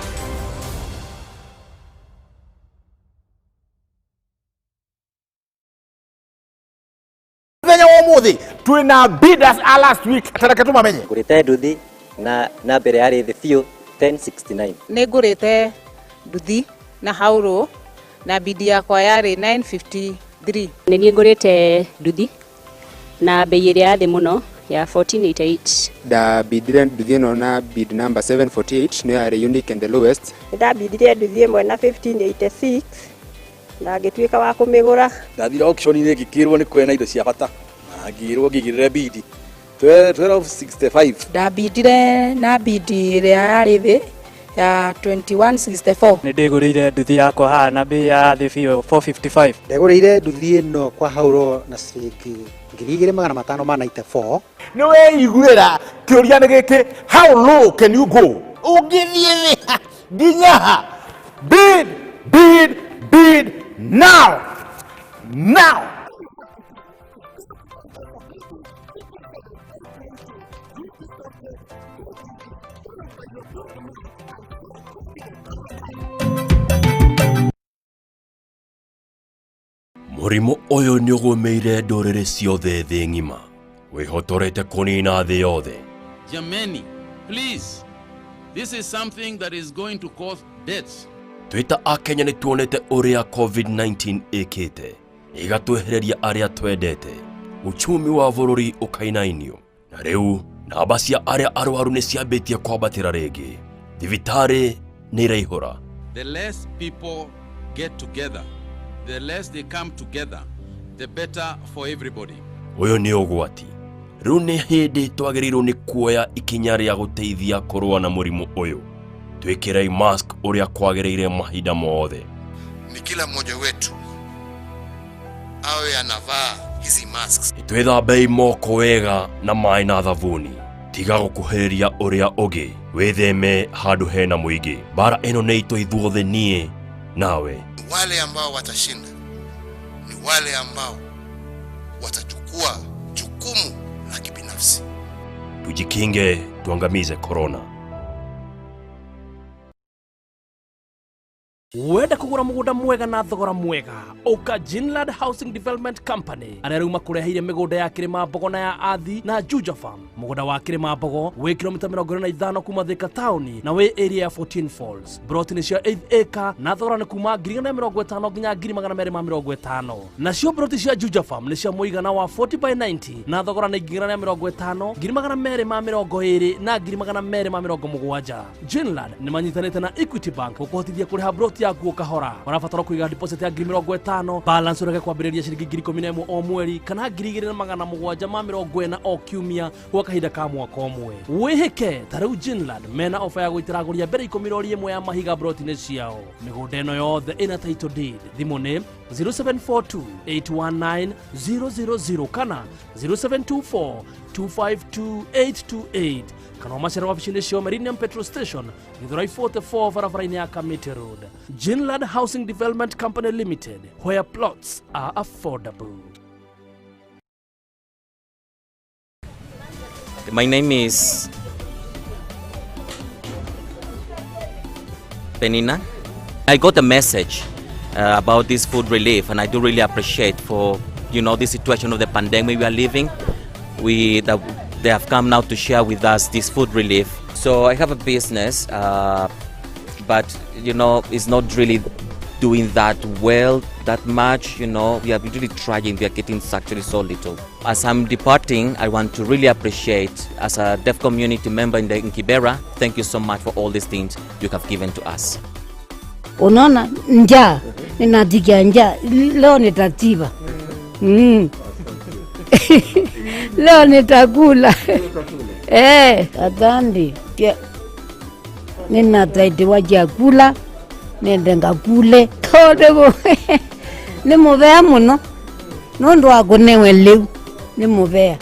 Muthenya wa umuthi twina bidders a last week, tareke tumamenye. Ngũrĩte nduthi na mbere yarĩ thĩ biũ 1069. Nĩ ngũrĩte nduthi na haũrũ Na bidi yakwa yarĩ 953. Nĩ niĩ ngũrĩte nduthi na bei ĩrĩa ya thĩ mũno ya 1488. Ndabindire nduthi ĩno na bid number 748, nĩyo yarĩ unique and the lowest. Nĩndabindire nduthi ĩmwe na 1586 na ngĩtuĩka wa kũmĩgũra. Ndathire auction-inĩ ngĩkĩrwo nĩ kwena indo cia bata na ngĩrwo ngĩigĩrĩre bidi 1265. Ndabindire na bidi ĩrĩa yarĩ thĩ ya 2164. Nĩ ndĩgũrĩire nduthi yakwa haha na bei ya thĩ biũ 455. Ndegũrĩire nduthi ĩno kwa hauro na ciringi 2594. Nĩ weiguĩra kĩũria nĩ gĩkĩ, how low can you go? Ũngĩthiĩ thĩ nginya ha? Bid, bid, bid now, now. Mũrimũ ũyũ nĩ ũgũmĩire ndũrĩrĩ ciothe thĩ ng'ima, wĩhotorete kũnina thĩ yothe. Jameni, please, this is something that is going to cause deaths. Twĩ ta Akenya nĩ tuonete ũrĩa COVID-19 ĩkĩte, ĩgatwehereria arĩa twendete, uchumi wa bũrũri ũkainainio, na rĩu namba cia arĩa arwaru nĩ ciambĩtie kwambatĩra rĩngĩ. Thibitarĩ nĩ iraihũra. The less people get together, the less they come together, the better for everybody. Ũyũ nĩ ũgwati. Rĩu nĩ hĩndĩ twagĩrĩirwo nĩ kuoya ikinya rĩa gũteithia kũrũa na mũrimũ ũyũ. Twĩkĩrei mask ũrĩa kwagĩrĩire mahinda mothe. Ni kila mmoja wetu awe anavaa hizi masks. Twĩthambei moko wega na maĩ na thabuni. Tiga gũkuhĩrĩria ũrĩa ũngĩ. Wĩtheme handũ hena mũingĩ. Mbara ĩno nĩ itũ ithuothe, niĩ nawe. Wale ambao watashinda ni wale ambao watachukua jukumu la kibinafsi. Tujikinge, tuangamize corona. Wenda kugura mugunda mwega na thogora mwega, uka Jinland Housing Development Company aria riu makureheire migunda ya Kirima Mbogo na ya Athi na Juja Farm. Mugunda wa Kirima Mbogo wi kilomita 25 kuma Thika town na wi area ya 14 Falls. Broti ni cia 8 acre na thogora ni kuma 150 nginya 250. Nacio broti cia Juja Farm ni cia muigana wa 40 by 90 na thogora ni 150 220 na 270. Jinland ni manyitanite na Equity Bank gukuhotithia kuriha broti yaku kahora. Ũrabatara kũiga deposit ya 50,000, balance ũreke kwambĩrĩria ciringi 11,000 o mweri kana 2,740 o kiumia gwa kahinda ka mwaka ũmwe. Wĩhĩke ta rĩu Jinland mena ofa ya gũitĩra agũri a mbere 10 rori ĩmwe ya mahiga broti-inĩ ciao. Mĩgũnda ĩno yothe ĩna title deed. Thimũ nĩ 0742 819 000 kana 0724 252 828 kana ũmacere wabici-inĩ cio Meridian Petrol Station, Githurai 44 barabara-inĩ ya Kamiti Road. Jinland Housing Development Company Limited, where plots are affordable. My name is Penina. I got a message about this food relief, and I do really appreciate for, you know, the situation of the pandemic we are living. They have come now to share with us this food relief. So I have a business, but you know, it's not really doing that well, that much. You know, we are really trying. We are getting actually so little. As I'm departing, I want to really appreciate, as a deaf community member in Kibera, thank you so much for all these things you have given to us. Unaona njaa, ninatikia njaa, leo nitatiba. Leo nitakula. Asante. Ninataidiwa chakula, nende ngakule. Tondu ni muvea muno nundu wa kunewe liu ni muvea.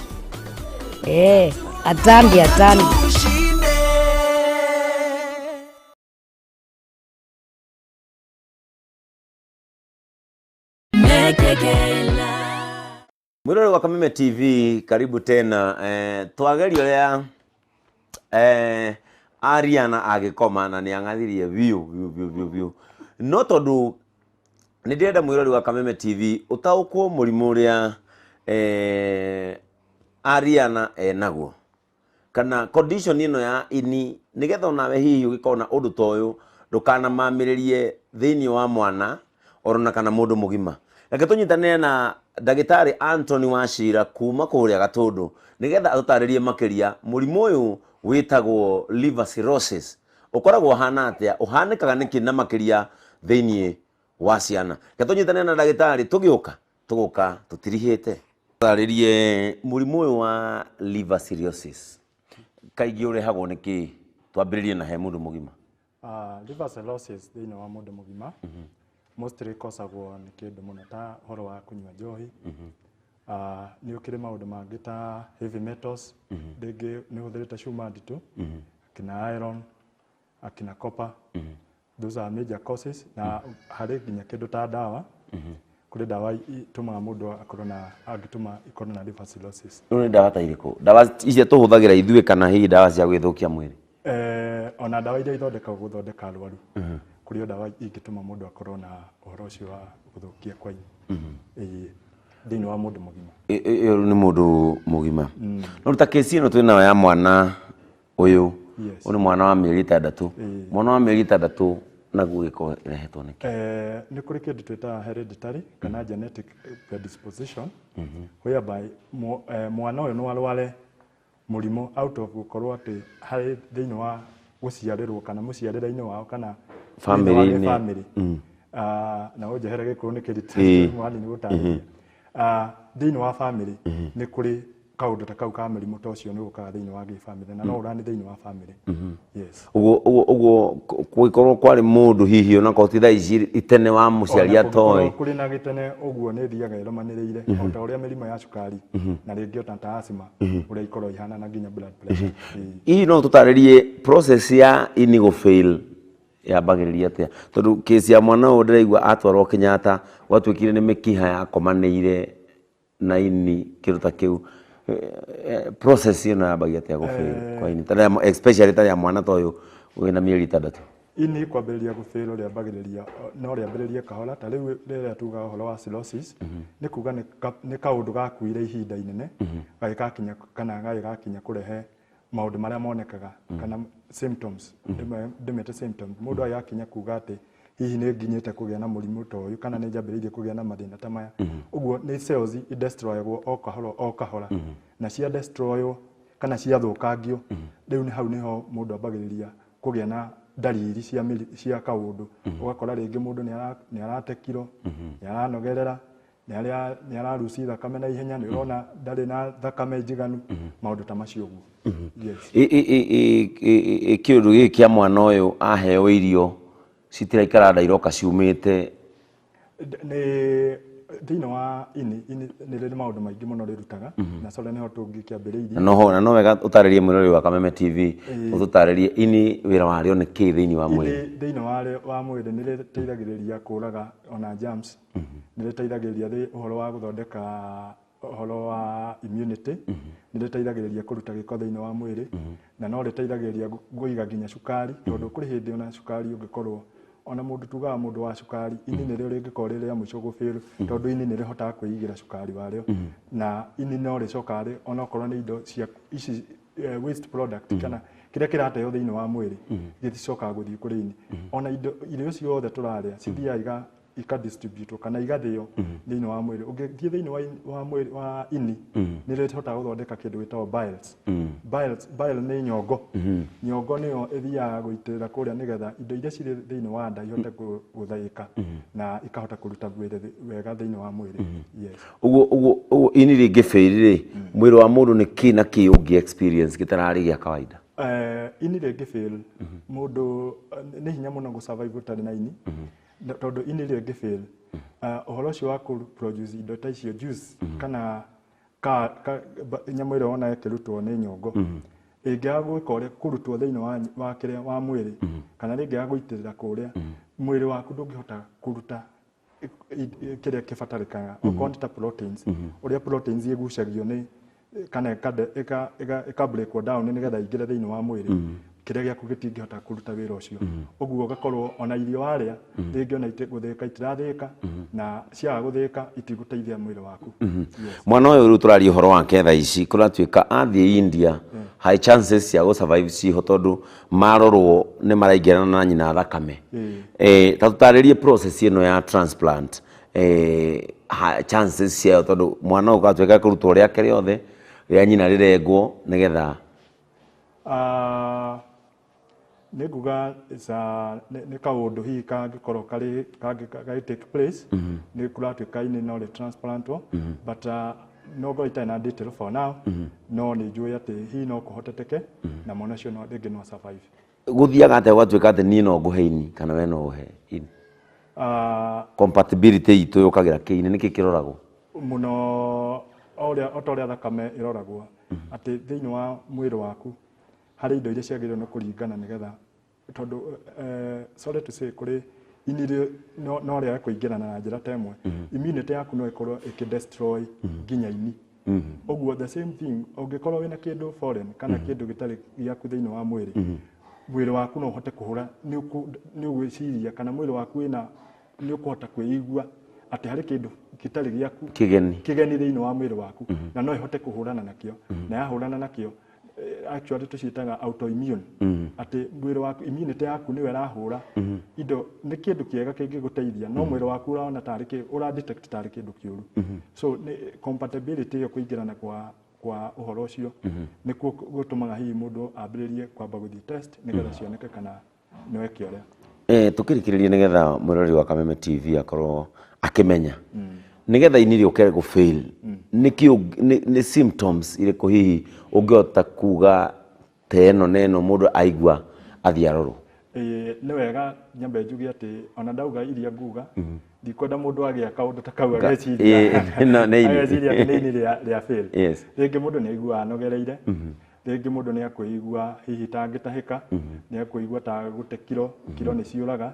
Asante, asante. Mwirore wa Kameme TV, karibu tena. Twageria uria Ariana agikoma na niang'athirie biũ biũ biũ biũ biũ. No tondu nĩ ndĩrenda mwirore wa Kameme TV ũtaũkwo mũrimũ ũrĩa Ariana enaguo kana condition ĩno ya ini, nĩgetha onawe hihi ũgĩkorwo na ũndũ ta ũyũ ndũkanamamĩrĩrie thĩinĩ wa mwana Orona kana mũndũ mũgima. Reke tũnyitanĩre na ndagĩtarĩ Anthony Wachira kuma kũrĩa Gatũndũ nĩgetha atũtarĩrie makĩria mũrimũ ũyũ wĩtagwo liver cirrhosis ũkoragwo ũhana atĩa, ũhanĩkaga nĩkĩ na makĩria thĩinĩ wa ciana. Reke tũnyitanĩre na ndagĩtarĩ, tũgĩũka tũgũka tũtirihĩte. Tarĩrie mũrimũ ũyũ wa liver cirrhosis kaingĩ ũrehagwo nĩ kĩĩ? Twambĩrĩrie na he mũndũ mũgima. Liver cirrhosis thĩinĩ wa mũndũ mũgima mostly ĩkosagwo nĩ kĩndũ mũno ta ũhoro wa kũnyua njohi. Nĩ ũkĩrĩ maũndũ mangĩ ta heavy metals, rĩngĩ nĩ ũhũthĩrĩte cuma nditũ, akina iron, akina copper. Those are major causes. Na harĩ nginya kĩndũ ta ndawa, kũrĩ ndawa itũmaga mũndũ akorwo na, angĩtũma ikorwo na liver cirrhosis. Rĩu nĩ ndawa ta irĩkũ? Ndawa icio tũhũthagĩra ithuĩ kana hihi ndawa cia gwĩthũkia mwĩrĩ? Ona ndawa iria ithondekagwo gũthondeka arwaru, kũrĩ o ndawa ingĩtũma mũndũ akorwo na ũhoro ũcio wa gũthũkia kwa ini. Ĩĩ, thĩinĩ wa mũndũ mũgima. Ĩyo nĩ mũndũ mũgima. No ta kesi ĩno twĩnayo ya mwana ũyũ, ũyũ nĩ mwana wa mĩeri 6. Mwana wa mĩeri 6 naguo gĩko ĩrehetwo nĩkĩ? Nĩ kũrĩ kĩndũ twĩtaga hereditary kana genetic predisposition, whereby mwana ũyũ no arware mũrimũ out of gũkorwo atĩ harĩ thĩinĩ wa gũciarĩrwo kana mũciarĩre-inĩ wao kana thĩinĩ wa Family-inĩ. family. Na ũnjehere gĩkũyũ nĩ kĩritũ mwanini gũtarĩria. Thĩinĩ wa family nĩ kũrĩ kaũndũ ta kau ka mũrimũ ta ũcio nĩ ũkaga thĩinĩ wa gĩbamĩrĩ, na no ũrani thĩinĩ wa family. Yes. Ũguo kũngĩkorwo kwarĩ mũndũ hihi onakorwo ti thaa ici itene wa mũciari Ona kũngĩkorwo atoĩ. kũrĩ na gĩtene ũguo nĩ ĩthiaga ĩrũmanĩrĩire o ta ũrĩa mĩrimũ ya cukari na rĩngĩ ota ta asthma ũrĩa ikoragwo ihana na nginya blood pressure. Hihi no tũtarĩrie process ya ini gũ fail yambagĩrĩria atĩa? Tondũ case ya mwana ũyũ ndĩraigua atwarwo Kenyatta gwatuĩkire nĩ mĩkiha yakomanĩire na ini kĩndũ ta kĩu. Process ĩno yambagia atĩa gũ fail kwa ini? Especially ta ya mwana ta ũyũ wĩna mĩeri 6. Ini kwambĩrĩria gũbĩrwo rĩambagĩrĩria, no rĩambĩrĩrie kahora. Ta rĩu rĩrĩa tugaga ũhoro wa cirrhosis, nĩ kuga nĩ kaũndũ gakuire ihinda inene gagĩgakinya kana gagĩgakinya kũrehe maũndũ marĩa monekaga kana symptoms. Ndĩmete symptoms, mũndũ agĩgakinya kuga atĩ hihi nĩ nginyĩte kũgĩa na mũrimũ ta ũyũ kana nĩ njambĩrĩirie kũgĩa na mathĩna ta maya. Ũguo nĩ cells idestroyagwo o kahora o kahora, na cia destroywo kana ciathũkangio, rĩu nĩ hau nĩho mũndũ ambagĩrĩria kũgĩa na ndariri cia cia kaũndũ. Ũgakora rĩngĩ mũndũ nĩ arate kiro, nĩ aranogerera, nĩ araruci thakame na ihenya, nĩ ũrona ndarĩ na thakame njiganu, maũndũ ta macio ũguo. Yes. Kĩũndũ gĩkĩ kĩa mwana ũyũ aheo irio citiraikara nda iroka ciumĩte. Nĩ thĩinĩ wa ini nĩ rĩrĩ maũndũ maingĩ mũno rĩrutaga, na sorry nĩho tũngĩkĩambĩrĩirie. Na no wega ũtarĩrie mwĩroreri wa Kameme TV, ũtũtarĩrie ini wĩra warĩo nĩ kĩ thĩinĩ wa mwĩrĩ. Ini thĩinĩ wa mwĩrĩ nĩ rĩteithagĩrĩria kũraga ona germs, nĩ rĩteithagĩrĩria ũhoro wa gũthondeka ũhoro wa immunity, nĩ rĩteithagĩrĩria kũruta gĩko thĩinĩ wa mwĩrĩ, na no rĩteithagĩrĩria kũiga nginya cukari, tondũ kũrĩ hĩndĩ ona cukari ũngĩkorwo ona mũndũ tugaga mũndũ wa cukari, ini nĩrĩo rĩngĩkorwo rĩ rĩa mũico gũbĩrwo, tondũ ini nĩrĩhotaga kwĩigĩra cukari warĩo, na ini no rĩcokaga onokorwo nĩ indo cia ici waste product kana kĩrĩa kĩrateo thĩinĩ wa mwĩrĩ gĩticokaga gũthiĩ kũrĩ ini. Ona indo irio ciothe tũrarĩa cithiaga ika distribute kana igathĩo thĩinĩ wa mwĩrĩ. Ũngĩthiĩ thĩinĩ wa mwĩrĩ wa ini, nĩ rĩhotaga gũthondeka kĩndũ gĩtagwo biles. Biles, bile nĩ nyongo. Nyongo nĩyo ĩthiaga gũitĩrĩra kũrĩa nĩgetha indo iria cirĩ thĩinĩ wa nda ihote gũthaĩka na ikahota kũruta wĩra wega thĩinĩ wa mwĩrĩ. Yes. Ũguo ini rĩngĩ fail rĩ, mwĩrĩ wa mũndũ nĩ kĩ na kĩ ũngĩ experience gĩtararĩ gĩa kawaida? Ini rĩngĩ fail, mũndũ nĩ hinya mũno gũ survive ũtarĩ na ini, tondũ ini rĩngĩ fail, ũhoro ũcio wa kũ produce indo ta icio juice kana nyamũ ĩrĩa wona ĩkĩrutwo nĩ nyongo ĩngĩaga gwĩka ũrĩa kũrutwo thĩinĩ wa kĩrĩa wa mwĩrĩ, kana rĩngĩaga gũitĩrĩra kũrĩa, mwĩrĩ waku ndũngĩhota kũruta kĩrĩa kĩbatarĩkanaga, okorwo nĩ ta proteins, ũrĩa proteins ĩgucagio nĩ kana ĩka breakwo down nĩgetha ingĩre thĩinĩ wa mwĩrĩ. Kĩrĩa gĩaku gĩtingĩhota kũruta wĩra ũcio. Ũguo ũgakorwo ona irio warĩa, rĩngĩ ona gũthĩĩka itirathĩĩka, na ciaga gũthĩĩka itigũteithia mwĩrĩ waku. Yes. Mwana ũyũ rĩu tũraria ũhoro wake thaa ici, kũratuĩka athiĩ India, high chances cia gũ survive ciho, tondũ marorwo nĩ maraingĩrana na nyina thakame. Ta tũtarĩrie process ĩno ya transplant, chances ciayo, tondũ mwana ũyũ kũratuĩka kũrutwo rĩake rĩothe, rĩa nyina rĩrengwo nĩgetha. Ah, nĩ nguga it's a- nĩ kaũndũ hihi kangĩkorwo karĩ gagĩ take place. Nĩ kũratuĩka ini no rĩ transplantwo, but no ngorwo itarĩ na detail for now, no nĩ njũĩ atĩ hihi no kũhoteteke na mwana ũcio no rĩngĩ no survive. Gũthiaga atĩa gũgatuĩka atĩ niĩ no ngũhe ini kana we no ũhe ini? Ah, Compatibility itũ yũkagĩra kĩini, nĩkĩ kĩroragwo? Mũno o ũrĩa o ta ũrĩa thakame ĩroragwo, atĩ thĩinĩ wa mwĩrĩ waku harĩ indo iria ciagĩrĩirwo nĩ kũringana nĩgetha, tondũ sorry to say, kũrĩ ini no rĩage kũingĩrana na njĩra ta ĩmwe, immunity yaku no ĩkorwo ĩkĩ destroy nginya ini. Ũguo the same thing, ũngĩkorwo wĩna kĩndũ foreign kana kĩndũ gĩtarĩ gĩaku thĩinĩ wa mwĩrĩ, mwĩrĩ waku no ũhote kũhũra, nĩ ũgwĩciria kana mwĩrĩ waku wĩna nĩ ũkũhota kwĩigua atĩ harĩ kĩndũ gĩtarĩ gĩaku, kĩgeni, kĩgeni thĩinĩ wa mwĩrĩ waku, na no ĩhote kũhũrana nakĩo. Na yahũrana nakĩo, actually tũciĩtaga autoimmune, atĩ mwĩrĩ waku, immunity yaku nĩyo ĩrahũra indo. Nĩ kĩndũ kĩega kĩngĩgũteithia, no mwĩrĩ waku ũrona tarĩ ũra detect tarĩ kĩndũ kĩũru. So nĩ compatibility ĩyo, kũingĩrana kwa ũhoro ũcio, nĩkuo gũtũmaga hihi mũndũ ambĩrĩrie kwamba gũthiĩ test nĩgetha cioneke kana nĩ weke ũrĩa. Tũkĩrĩkĩrĩria, nĩgetha mwĩroreri wa Kameme TV akorwo akĩmenya, nĩgetha ini rĩũke gũ fail, nĩkĩ nĩ symptoms irĩkũ hihi ũngĩhota kuga ta ĩno na ĩno mũndũ aigua athiĩ arorwo? Ĩĩ, nĩ wega nyambe njuge atĩ ona ndauga iria nguga, ndikwenda mũndũ agĩa kaũndũ ta kau ageciria no, nĩ ini. Ageciria atĩ nĩ ini rĩa fail. Rĩngĩ mũndũ nĩ aiguaga anogereire, rĩngĩ mũndũ nĩ akwĩigua hihi ta angĩtahĩka, nĩ akwĩigua ta gũte kiro, kiro nĩ ciũraga.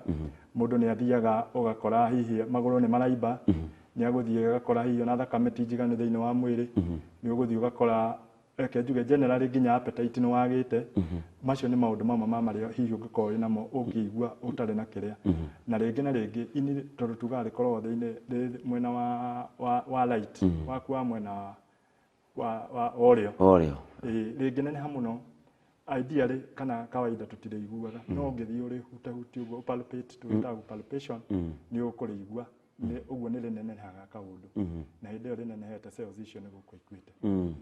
Mũndũ nĩ athiaga ũgakora hihi magũrũ nĩ maraimba, nĩ agũthiĩ agakora hihi ona thakame ti njiganu thĩinĩ wa mwĩrĩ, nĩ ũgũthiĩ ũgakora, reke njuge generally, nginya appetite nĩ wagĩte. Macio nĩ maũndũ mamwe ma marĩa hihi ũngĩkorwo wĩ namo ũngĩigua ũtarĩ na kĩrĩa. Na rĩngĩ na rĩngĩ ini, tondũ tugaga rĩkoragwo thĩinĩ rĩ mwena wa right waku, wa mwena wa ũrĩo. Ũrĩo. Ĩĩ, rĩngĩneneha mũno, ideally kana kawaida tũtirĩiguaga, no ũngĩthiĩ ũrĩhutahutie ũguo, palpate, tũgĩtaga palpation, nĩ ũkũrĩigua. Nĩ ũguo nĩ rĩnenehaga kaũndũ, na hĩndĩ ĩyo rĩnenehete, cells icio nĩ gũkua ikuĩte.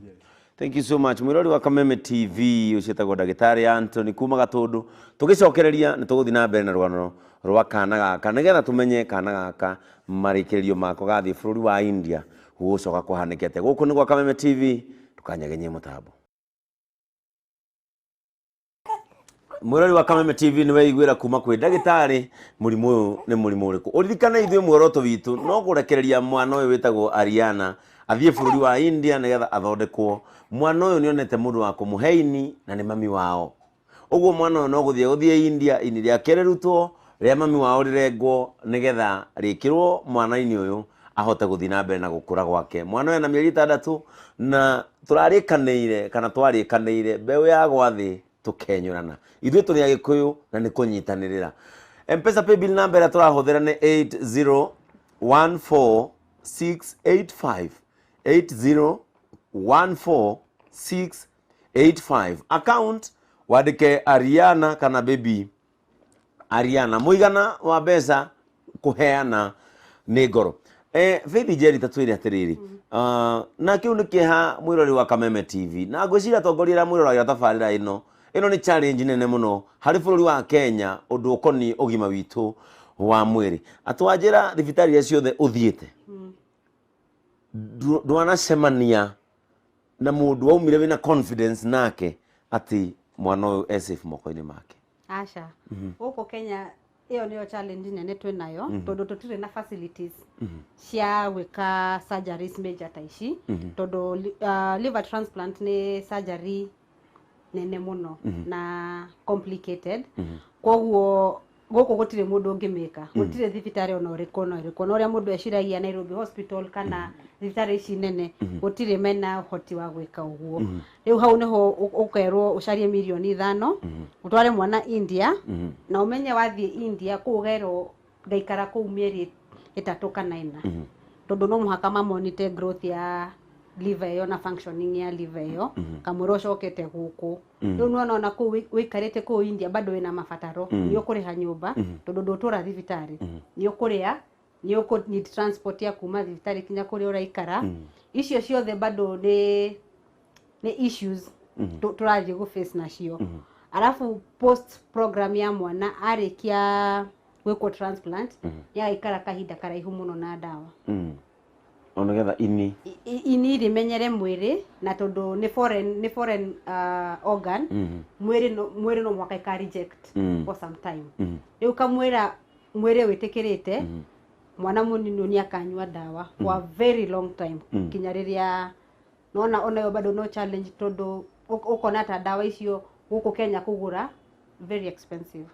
Yes. Thank you so much, mwĩrori wa Kameme TV. Ũcio etagwo ndagĩtarĩ Anthony kuma Gatũndũ. Tũgĩcokereria nĩ tũgũthiĩ na mbere na rũgano rwa kana gaka, nĩgetha tũmenye kana gaka marĩkĩrĩrio mako gathiĩ bũrũri wa India gũgũcoka kũhanĩke atĩa. Gũkũ nĩ gwa Kameme TV, ndũkanyegenyie mũtambo. Mwĩrori wa Kameme TV, nĩ weiguĩra kuma kwĩ ndagĩtarĩ mũrimũ ũyũ nĩ mũrimũ ũrĩkũ. Ũririkane ithuĩ muoroto witũ no kũrekereria mwana ũyũ wĩtagwo Ariana athiĩ bũrũri wa India nĩgetha athondekwo. Mwana ũyũ nĩonete mũndũ wa kũmũhe ini na nĩ mami wao. Ũguo mwana ũyũ no gũthiĩ India, ini rĩake rĩrutwo, rĩa mami wao rĩrengwo nĩgetha rĩkĩrwo mwana-inĩ ũyũ ahote gũthiĩ na mbere na gũkũra gwake. Mwana ũyũ ena mĩeri 6, na tũrarĩkanĩire kana twarĩkanĩire mbeũ ya gwathĩ tũkenyũrana. Ithuĩ tũrĩ Agĩkũyũ na nĩ kũnyitanĩrĩra. Mpesa paybill number ĩrĩa tũrahũthĩra nĩ 8014685, 8014685. Account wandĩke Ariana kana baby Ariana. Mũigana wa mbeca kũheana nĩ ngoro. Faith Njeri, ta twĩre atĩrĩrĩ, na kĩu nĩ kĩeha mwĩrori wa Kameme TV, na ngwĩciria atongoria arĩa mwĩroragĩra tabarĩra ĩno, ĩno nĩ challenge nene mũno harĩ bũrũri wa Kenya, ũndũ ũkoniĩ ũgima witũ wa mwĩrĩ. Atwanjĩra thibitarĩ iria ciothe ũthiĩte, ndwanacemania na mũndũ waumire wĩna confidence nake atĩ mwana ũyũ e safe moko-inĩ make? Aca. Gũkũ Kenya ĩyo nĩyo challenge nene twĩ nayo, tondũ tũtirĩ na facilities cia gwĩka surgeries major ta ici, tondũ liver transplant nĩ surgery nene mũno na complicated. Koguo Gũkũ gũtirĩ mũndũ ũngĩmĩka, gũtirĩ thibitarĩ ona ũrĩkũ, ona ũrĩkũ, ona ũrĩa mũndũ eciragia Nairobi Hospital kana thibitarĩ ici nene, gũtirĩ mena ũhoti wa gwĩka ũguo. Rĩu hau nĩho ũkerwo ũcarie mirioni 5, ũtware mwana India, na ũmenye wathiĩ India kũu ũgerwo ngaikara kũu mĩeri 3 kana 4, tondũ no mũhaka mamonitor growth ya liver ĩyo na functioning ya liver ĩyo kamũira ũcokete gũkũ. Rĩu nĩwona ona kũu wĩikarĩte kũu India bado wĩna mabataro. Nĩ ũkũrĩha nyũmba, tondũ ndũtũra thibitarĩ, nĩ ũkũrĩa, nĩ ũkũ need transport ya kuma thibitarĩ kinya kũrĩa ũraikara. Icio ciothe bado nĩ issues tũrathiĩ gũ face nacio. Arabu post program ya mwana arĩkia gwĩkwo transplant, nĩ agaikara kahinda karaihu mũno na ndawa. O nĩgetha ini Ini rĩmenyere mwĩrĩ, na tondũ nĩ foreign organ, mwĩrĩ no mũhaka ĩka reject for some time. Rĩu kamwĩra mwĩrĩ wĩtĩkĩrĩte, mwana mũnini nĩ akanyua ndawa for a very long time, kinya rĩrĩa nona onayo bado no challenge, tondũ ũkona ta ndawa icio gũkũ Kenya kũgũra very expensive.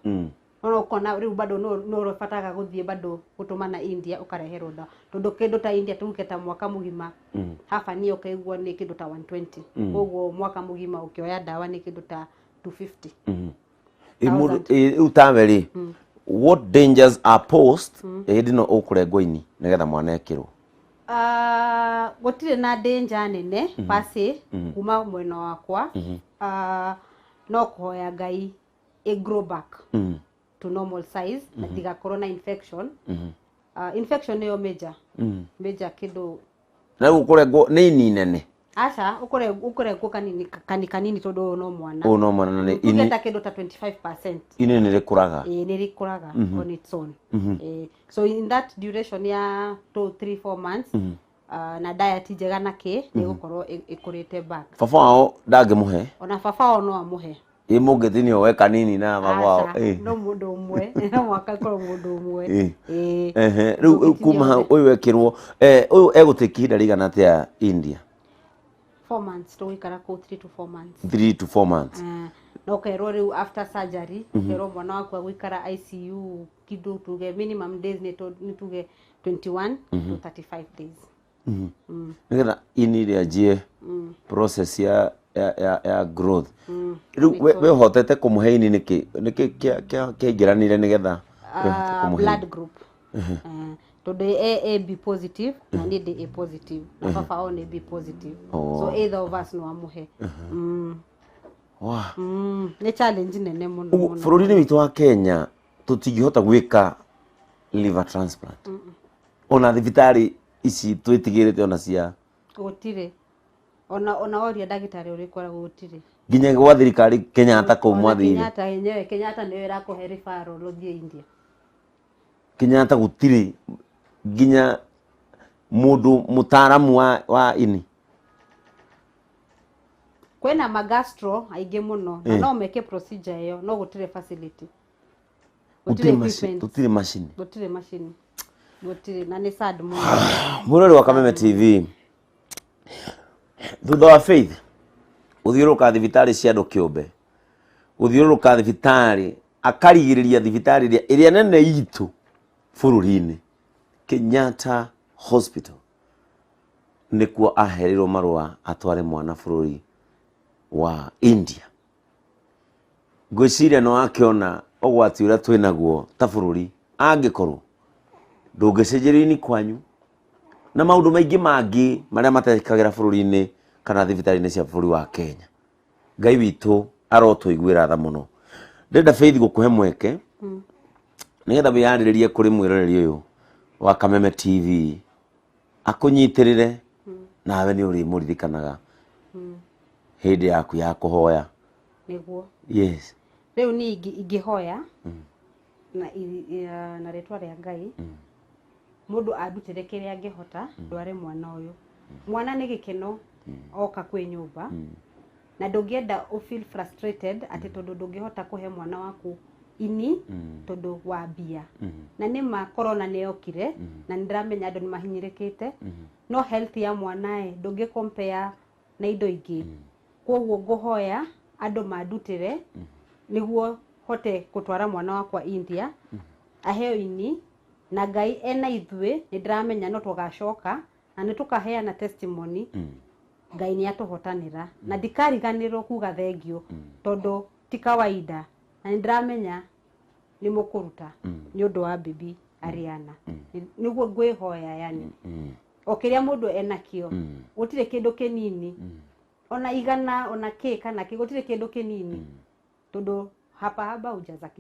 Nona ũkona rĩu bado no ũbataraga gũthiĩ bado gũtũmana India ũkareherwo ndawa, tondũ kĩndũ ta India tuge ta mwaka mũgima, haba niĩ ũkaigua nĩ kĩndũ ta 120. Koguo mwaka mũgima ũkĩoya ndawa nĩ kĩndũ ta 250. Ĩ mũndũ ĩ, rĩu tawe rĩ, what dangers are posed hĩndĩ ĩno ũkũrengwo ini nĩgetha mwana ekĩrwo? Ah, gũtirĩ na danger nene per se kuma mwena wakwa. Ah, no kũhoya Ngai ĩ grow back to normal size na ndigakorwo na infection. Ah, infection nĩyo major major kĩndũ. Na rĩu ũkũrengwo nĩ ini nene? Aca, ũkũrengwo kanini kanini, tondũ ũyũ no mwana. Ũyũ no mwana na nĩ tuge ini ta kĩndũ ta 25%. Ini nĩ rĩkũraga. Ĩĩ, nĩ rĩkũraga on its own. So in that duration ya 2 3 4 months, na diet njega na kĩ, nĩ gũkorwo ĩkũrĩte back. Baba wao ndangĩmũhe? Ona baba wao no amũhe. Ĩ mũngĩtinio we kanini na baba wao? Aca, no mũndũ ũmwe, no mũhaka ĩkorwo mũndũ ũmwe. Ĩĩ. Ehe, rĩu kuma hau ũyũ ekĩrwo, ũyũ egũtĩki ihinda rĩigana atĩa India? 4 months tũgũikara kũu, 3 to 4 months. 3 to 4 months. Na ũkerwo rĩu after surgery, ũkerwo mwana waku agũikara ICU kĩndũ tuge minimum days nĩ tuge 21 to 35 days. Nĩgetha ini rĩanjie process ya growth. Rĩu we ũhotete kũmũhe ini nĩkĩ? Nĩkĩ kĩaingĩranire nĩgetha ũhote kũmũhe Blood ini? group. Tondũ e AB positive na niĩ ndĩ A positive na baba wao nĩ B positive. So either of us no amũhe. Nĩ challenge nene mũno Ũguo mũno. Bũrũri-inĩ witũ wa Kenya tũtingĩhota gwĩka liver transplant, ona thibitarĩ ici twĩtigĩrĩte ona cia Gũtirĩ, ona oria ndagĩtarĩ ũrĩkũ aragwo gũtirĩ. Nginya gwa thirikari Kenyatta kũu Ona mwathire? Kenyatta yenyewe, Kenyatta nĩyo ĩrakũhe referral ũthiĩ India. Kenyatta gũtirĩ nginya mũndũ mũtaaramu wa ini? Kwĩna magastro aingĩ mũno na no meke procedure ĩyo, no gũtirĩ facility, gũtirĩ Gũtirĩ equipment. Gũtirĩ macini? Gũtirĩ macini, gũtirĩ, na nĩ sad mũno. Mũrori wa Kameme TV, thutha wa Faith gũthiũrũrũka thibitarĩ cia andũ kĩũmbe, gũthiũrũrũka thibitarĩ, akarigĩrĩria thibitarĩ ĩrĩa nene itũ bũrũri-inĩ, Kenyatta Hospital, nĩkuo aherirwo marũa atware mwana bũrũri wa India. Ngwĩciria nĩ wakĩona ũgwati ũrĩa twĩnaguo ta bũrũri angĩkorwo ndũngĩcenjerio ini kwanyu na maũndũ maingĩ mangĩ marĩa matekagĩra bũrũri-inĩ kana thibitarĩ-inĩ cia bũrũri wa Kenya. Ngai witũ arotũiguĩra tha mũno. Ndĩrenda Faith gũkũhe mweke nĩgetha wĩyarĩrĩrie kũrĩ mwĩroreri ũyũ wa Kameme TV akũnyitĩrĩre, nawe nĩ ũrĩmũririkanaga hĩndĩ yaku ya kũhoya. Nĩguo. Yes. Rĩu niĩ ingĩhoya na rĩtwa rĩa Ngai, mũndũ andutĩre kĩrĩa angĩhota ndware mwana ũyũ. Mwana nĩ gĩkeno oka kwĩ nyũmba, na ndũngĩenda ũ feel frustrated atĩ tondũ ndũngĩhota kũhe mwana waku ini tondũ wa mbia. Na nĩ ma corona nĩ yokire na nĩ ndĩramenya andũ nĩ mahinyĩrĩkĩte, no health ya mwana ĩ ndũngĩ compare na indo ingĩ. Koguo ngũhoya andũ mandutĩre nĩguo Hote gũtwara mwana wakwa India aheo ini na Ngai ena ithuĩ. Nĩ ndĩramenya no tũgacoka na nĩ tũkaheana testimony. Ngai nĩ atũhotanĩra na ndikariganĩrwo kuga thengiũ, tondũ ti kawaida, na nĩ ndĩramenya nĩ mũkũruta nĩ ũndũ wa bibi Ariana. Nĩguo ngwĩhoya, yani o kĩrĩa mũndũ enakĩo, gũtirĩ kĩndũ kĩnini, ona igana, ona kĩ kana kĩ, gũtirĩ kĩndũ kĩnini, tondũ hapa haba hujaza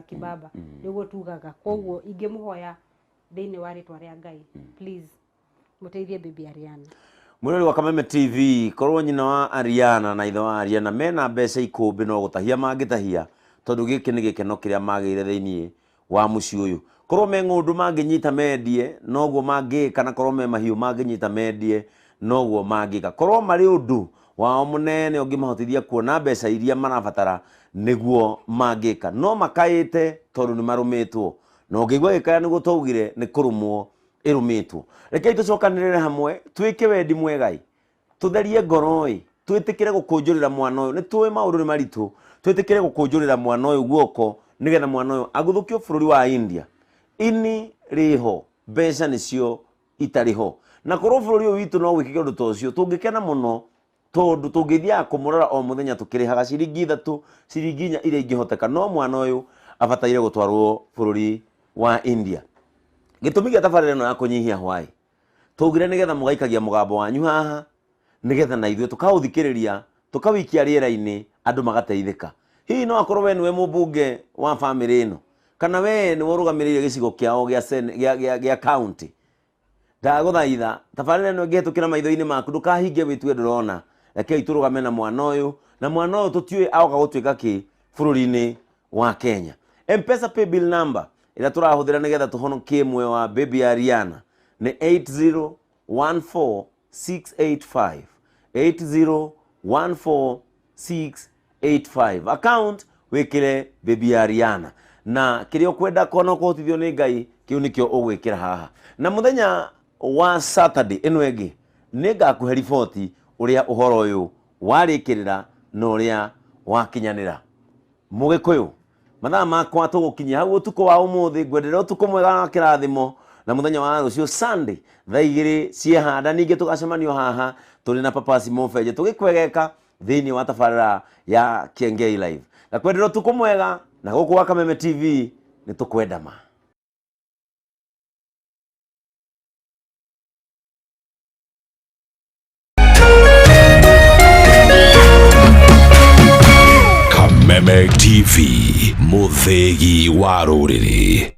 kibaba, nĩguo tugaga. Koguo ingĩmũhoya thĩinĩ wa rĩtwa rĩa Ngai, please mũteithie bibi Ariana. Mwirori wa Kameme TV, korwo nyina wa Ariana na ithe wa Ariana mena mbeca ikũmbĩ, no gũtahia mangĩtahia, tondũ gĩkĩ nĩ gĩkeno kĩrĩa magĩire thĩinĩ wa mũciĩ ũyũ. Korwo me ng'ũndũ mangĩnyita mendie, noguo mangĩka, na korwo me mahiũ mangĩnyita mendie, noguo mangĩka. Korwo marĩ ũndũ wao mũnene ũngĩmahotithia kuona mbeca iria marabatara, nĩguo mangĩka, no makaĩte tondũ nĩ marũmĩtwo, na ũngĩigua gĩkaya nĩguo twaugire nĩ kũrũmwo ĩrũmĩtwo. Rekei tũcokanĩrĩre hamwe, twĩke wendi mwegai, tũtherie ngoro ĩ, twĩtĩkĩre gũkũnjũrĩra mwana ũyũ. Nĩ tũĩ maũndũ nĩ maritũ. Twĩtĩkĩre gũkũnjũrĩra mwana ũyũ guoko, nĩgetha mwana ũyũ aguthũkio bũrũri wa India. Ini rĩho, mbeca nĩcio itarĩ ho. Na korwo bũrũri ũyũ witũ no gwĩkĩke ũndũ ta ũcio, tũngĩkena mũno, tondũ tũngĩthiaga kũmũrora o mũthenya tũkĩrĩhaga ciringi 3, ciringi 4 iria ingĩhoteka. No mwana ũyũ abataire gũtwarwo bũrũri wa India. Gĩtũmi gĩa tabarĩra ĩno ya kũnyihia hwaĩ, twaugire nĩgetha mũgaikagia mũgambo wanyu haha, nĩgetha na ithuĩ tũkaũthikĩrĩria, tũkawikia rĩera-inĩ, andũ magateithĩka. Hihi no akorwo we nĩwe mũmbunge wa bamĩrĩ ĩno, kana we nĩwe ũrũgamĩrĩire gĩcigo kĩao gĩa county. Ndagũthaitha, tabarĩra ĩno ĩngĩhetũkĩra maitho-inĩ maku, ndũkahinge wĩtue ndũrona. Rekei tũrũgame na mwana ũyũ, na mwana ũyũ tũtiũĩ agoka gũtuĩka kĩ bũrũri-inĩ wa Kenya. M-Pesa paybill number ĩrĩa tũrahũthĩra nĩgetha tũhonokie muoyo wa baby Ariana nĩ 8014685, 8014685. Account wĩkĩre baby Ariana, na kĩrĩa ũkwenda kona kũhotithio nĩ Ngai, kĩu nĩkĩo ũgwĩkĩra haha. Na mũthenya wa Saturday ĩno ĩngĩ nĩngakũhe riboti ũrĩa ũhoro ũyũ warĩkĩrĩra na ũrĩa wakinyanĩra. Mũgĩkũyũ, mathaa makwa tũgũkinyia hau ũtukũ wa ũmũthĩ. Ngwendera ũtukũ mwega wa kĩrathimo, na mũthenya wa rũciũ Sunday thaa 2 ciehanda ningĩ tũgacemanio haha tũrĩ na Papasi Mũbenje tũgĩkwegeka thĩinĩ wa tabarĩra ya Kiengei Live. Ngakwendera ũtukũ mwega, na gũkũ gwa Kameme TV nĩ tũkwenda ma. Kameme TV, mũthĩgi wa rũrĩrĩ.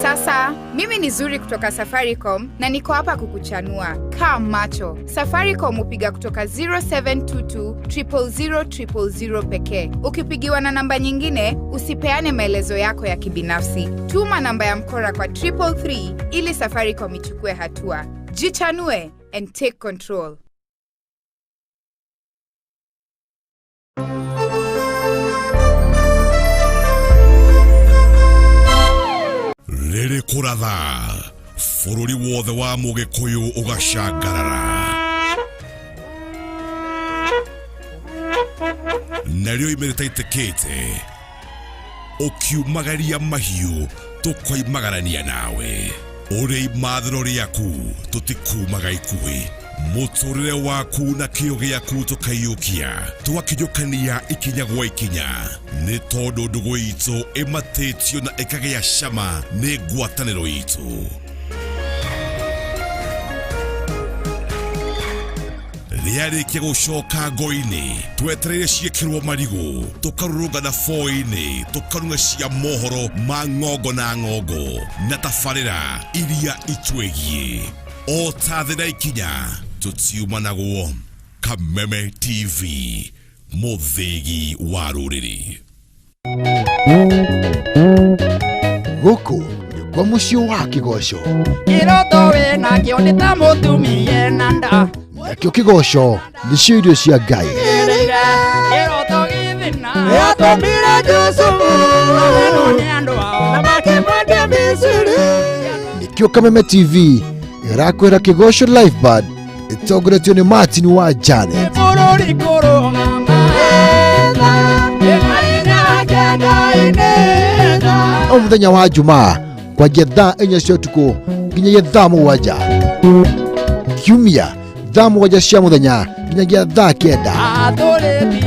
Sasa mimi ni Zuri kutoka Safaricom na niko hapa kukuchanua. Kaa macho. Safaricom hupiga kutoka 0722 000 000 pekee. Ukipigiwa na namba nyingine, usipeane maelezo yako ya kibinafsi. Tuma namba ya mkora kwa 333 ili Safaricom ichukue hatua. Jichanue and take control. Rĩrĩ kũratha bũrũri wothe wa mũgĩkũyũ ũgacangarara, narĩo imĩrĩ itĩkĩte ũkiumagaria mahiũ, tũkoimagarania nawe ũrĩ imathĩro rĩaku, tũtikumaga ikuhĩ mũtũrĩre waku na kĩo gĩaku, tũkaiyũkia tũgakinyũkania ikinya gwa ikinya, nĩ tondũ ndũgũ itũ ĩmatĩtio na ĩkagĩa cama nĩ ngwatanĩro itũ. Rĩarĩkia gũcoka ngo-inĩ, twetereire ciĩkĩrwo marigũ, tũkarũrũngana boi-inĩ, tũkarunga cia mohoro ma ng'ongo na ng'ongo na tabarĩra iria itwĩgiĩ o ta thĩ na ikinya, tũtiumanagwo. Kameme TV, mũthĩgi wa rũrĩrĩ. Gũkũ nĩ kwa mũciĩ wa kĩgoco. Kĩroto wĩnakĩo nĩ ta mũtumia ena nda. Nakĩo kĩgoco nĩcio irio cia Ngai. Ĩrĩire kĩroto gĩthĩna yatũmire Jusufu amenwo nĩ andũ ao na makĩmwendia. Nĩkĩo Kameme TV ĩrakwĩra Kĩgoco Live Band ĩtongoretio nĩ Martin wa Janet. Bũrũri kũrũgama O mũthenya wa Jumaa kwanjia thaa 4 cia ũtukũ nginyagia thaa 7, kiumia thaa 7 cia mũthenya nginyagia thaa 9.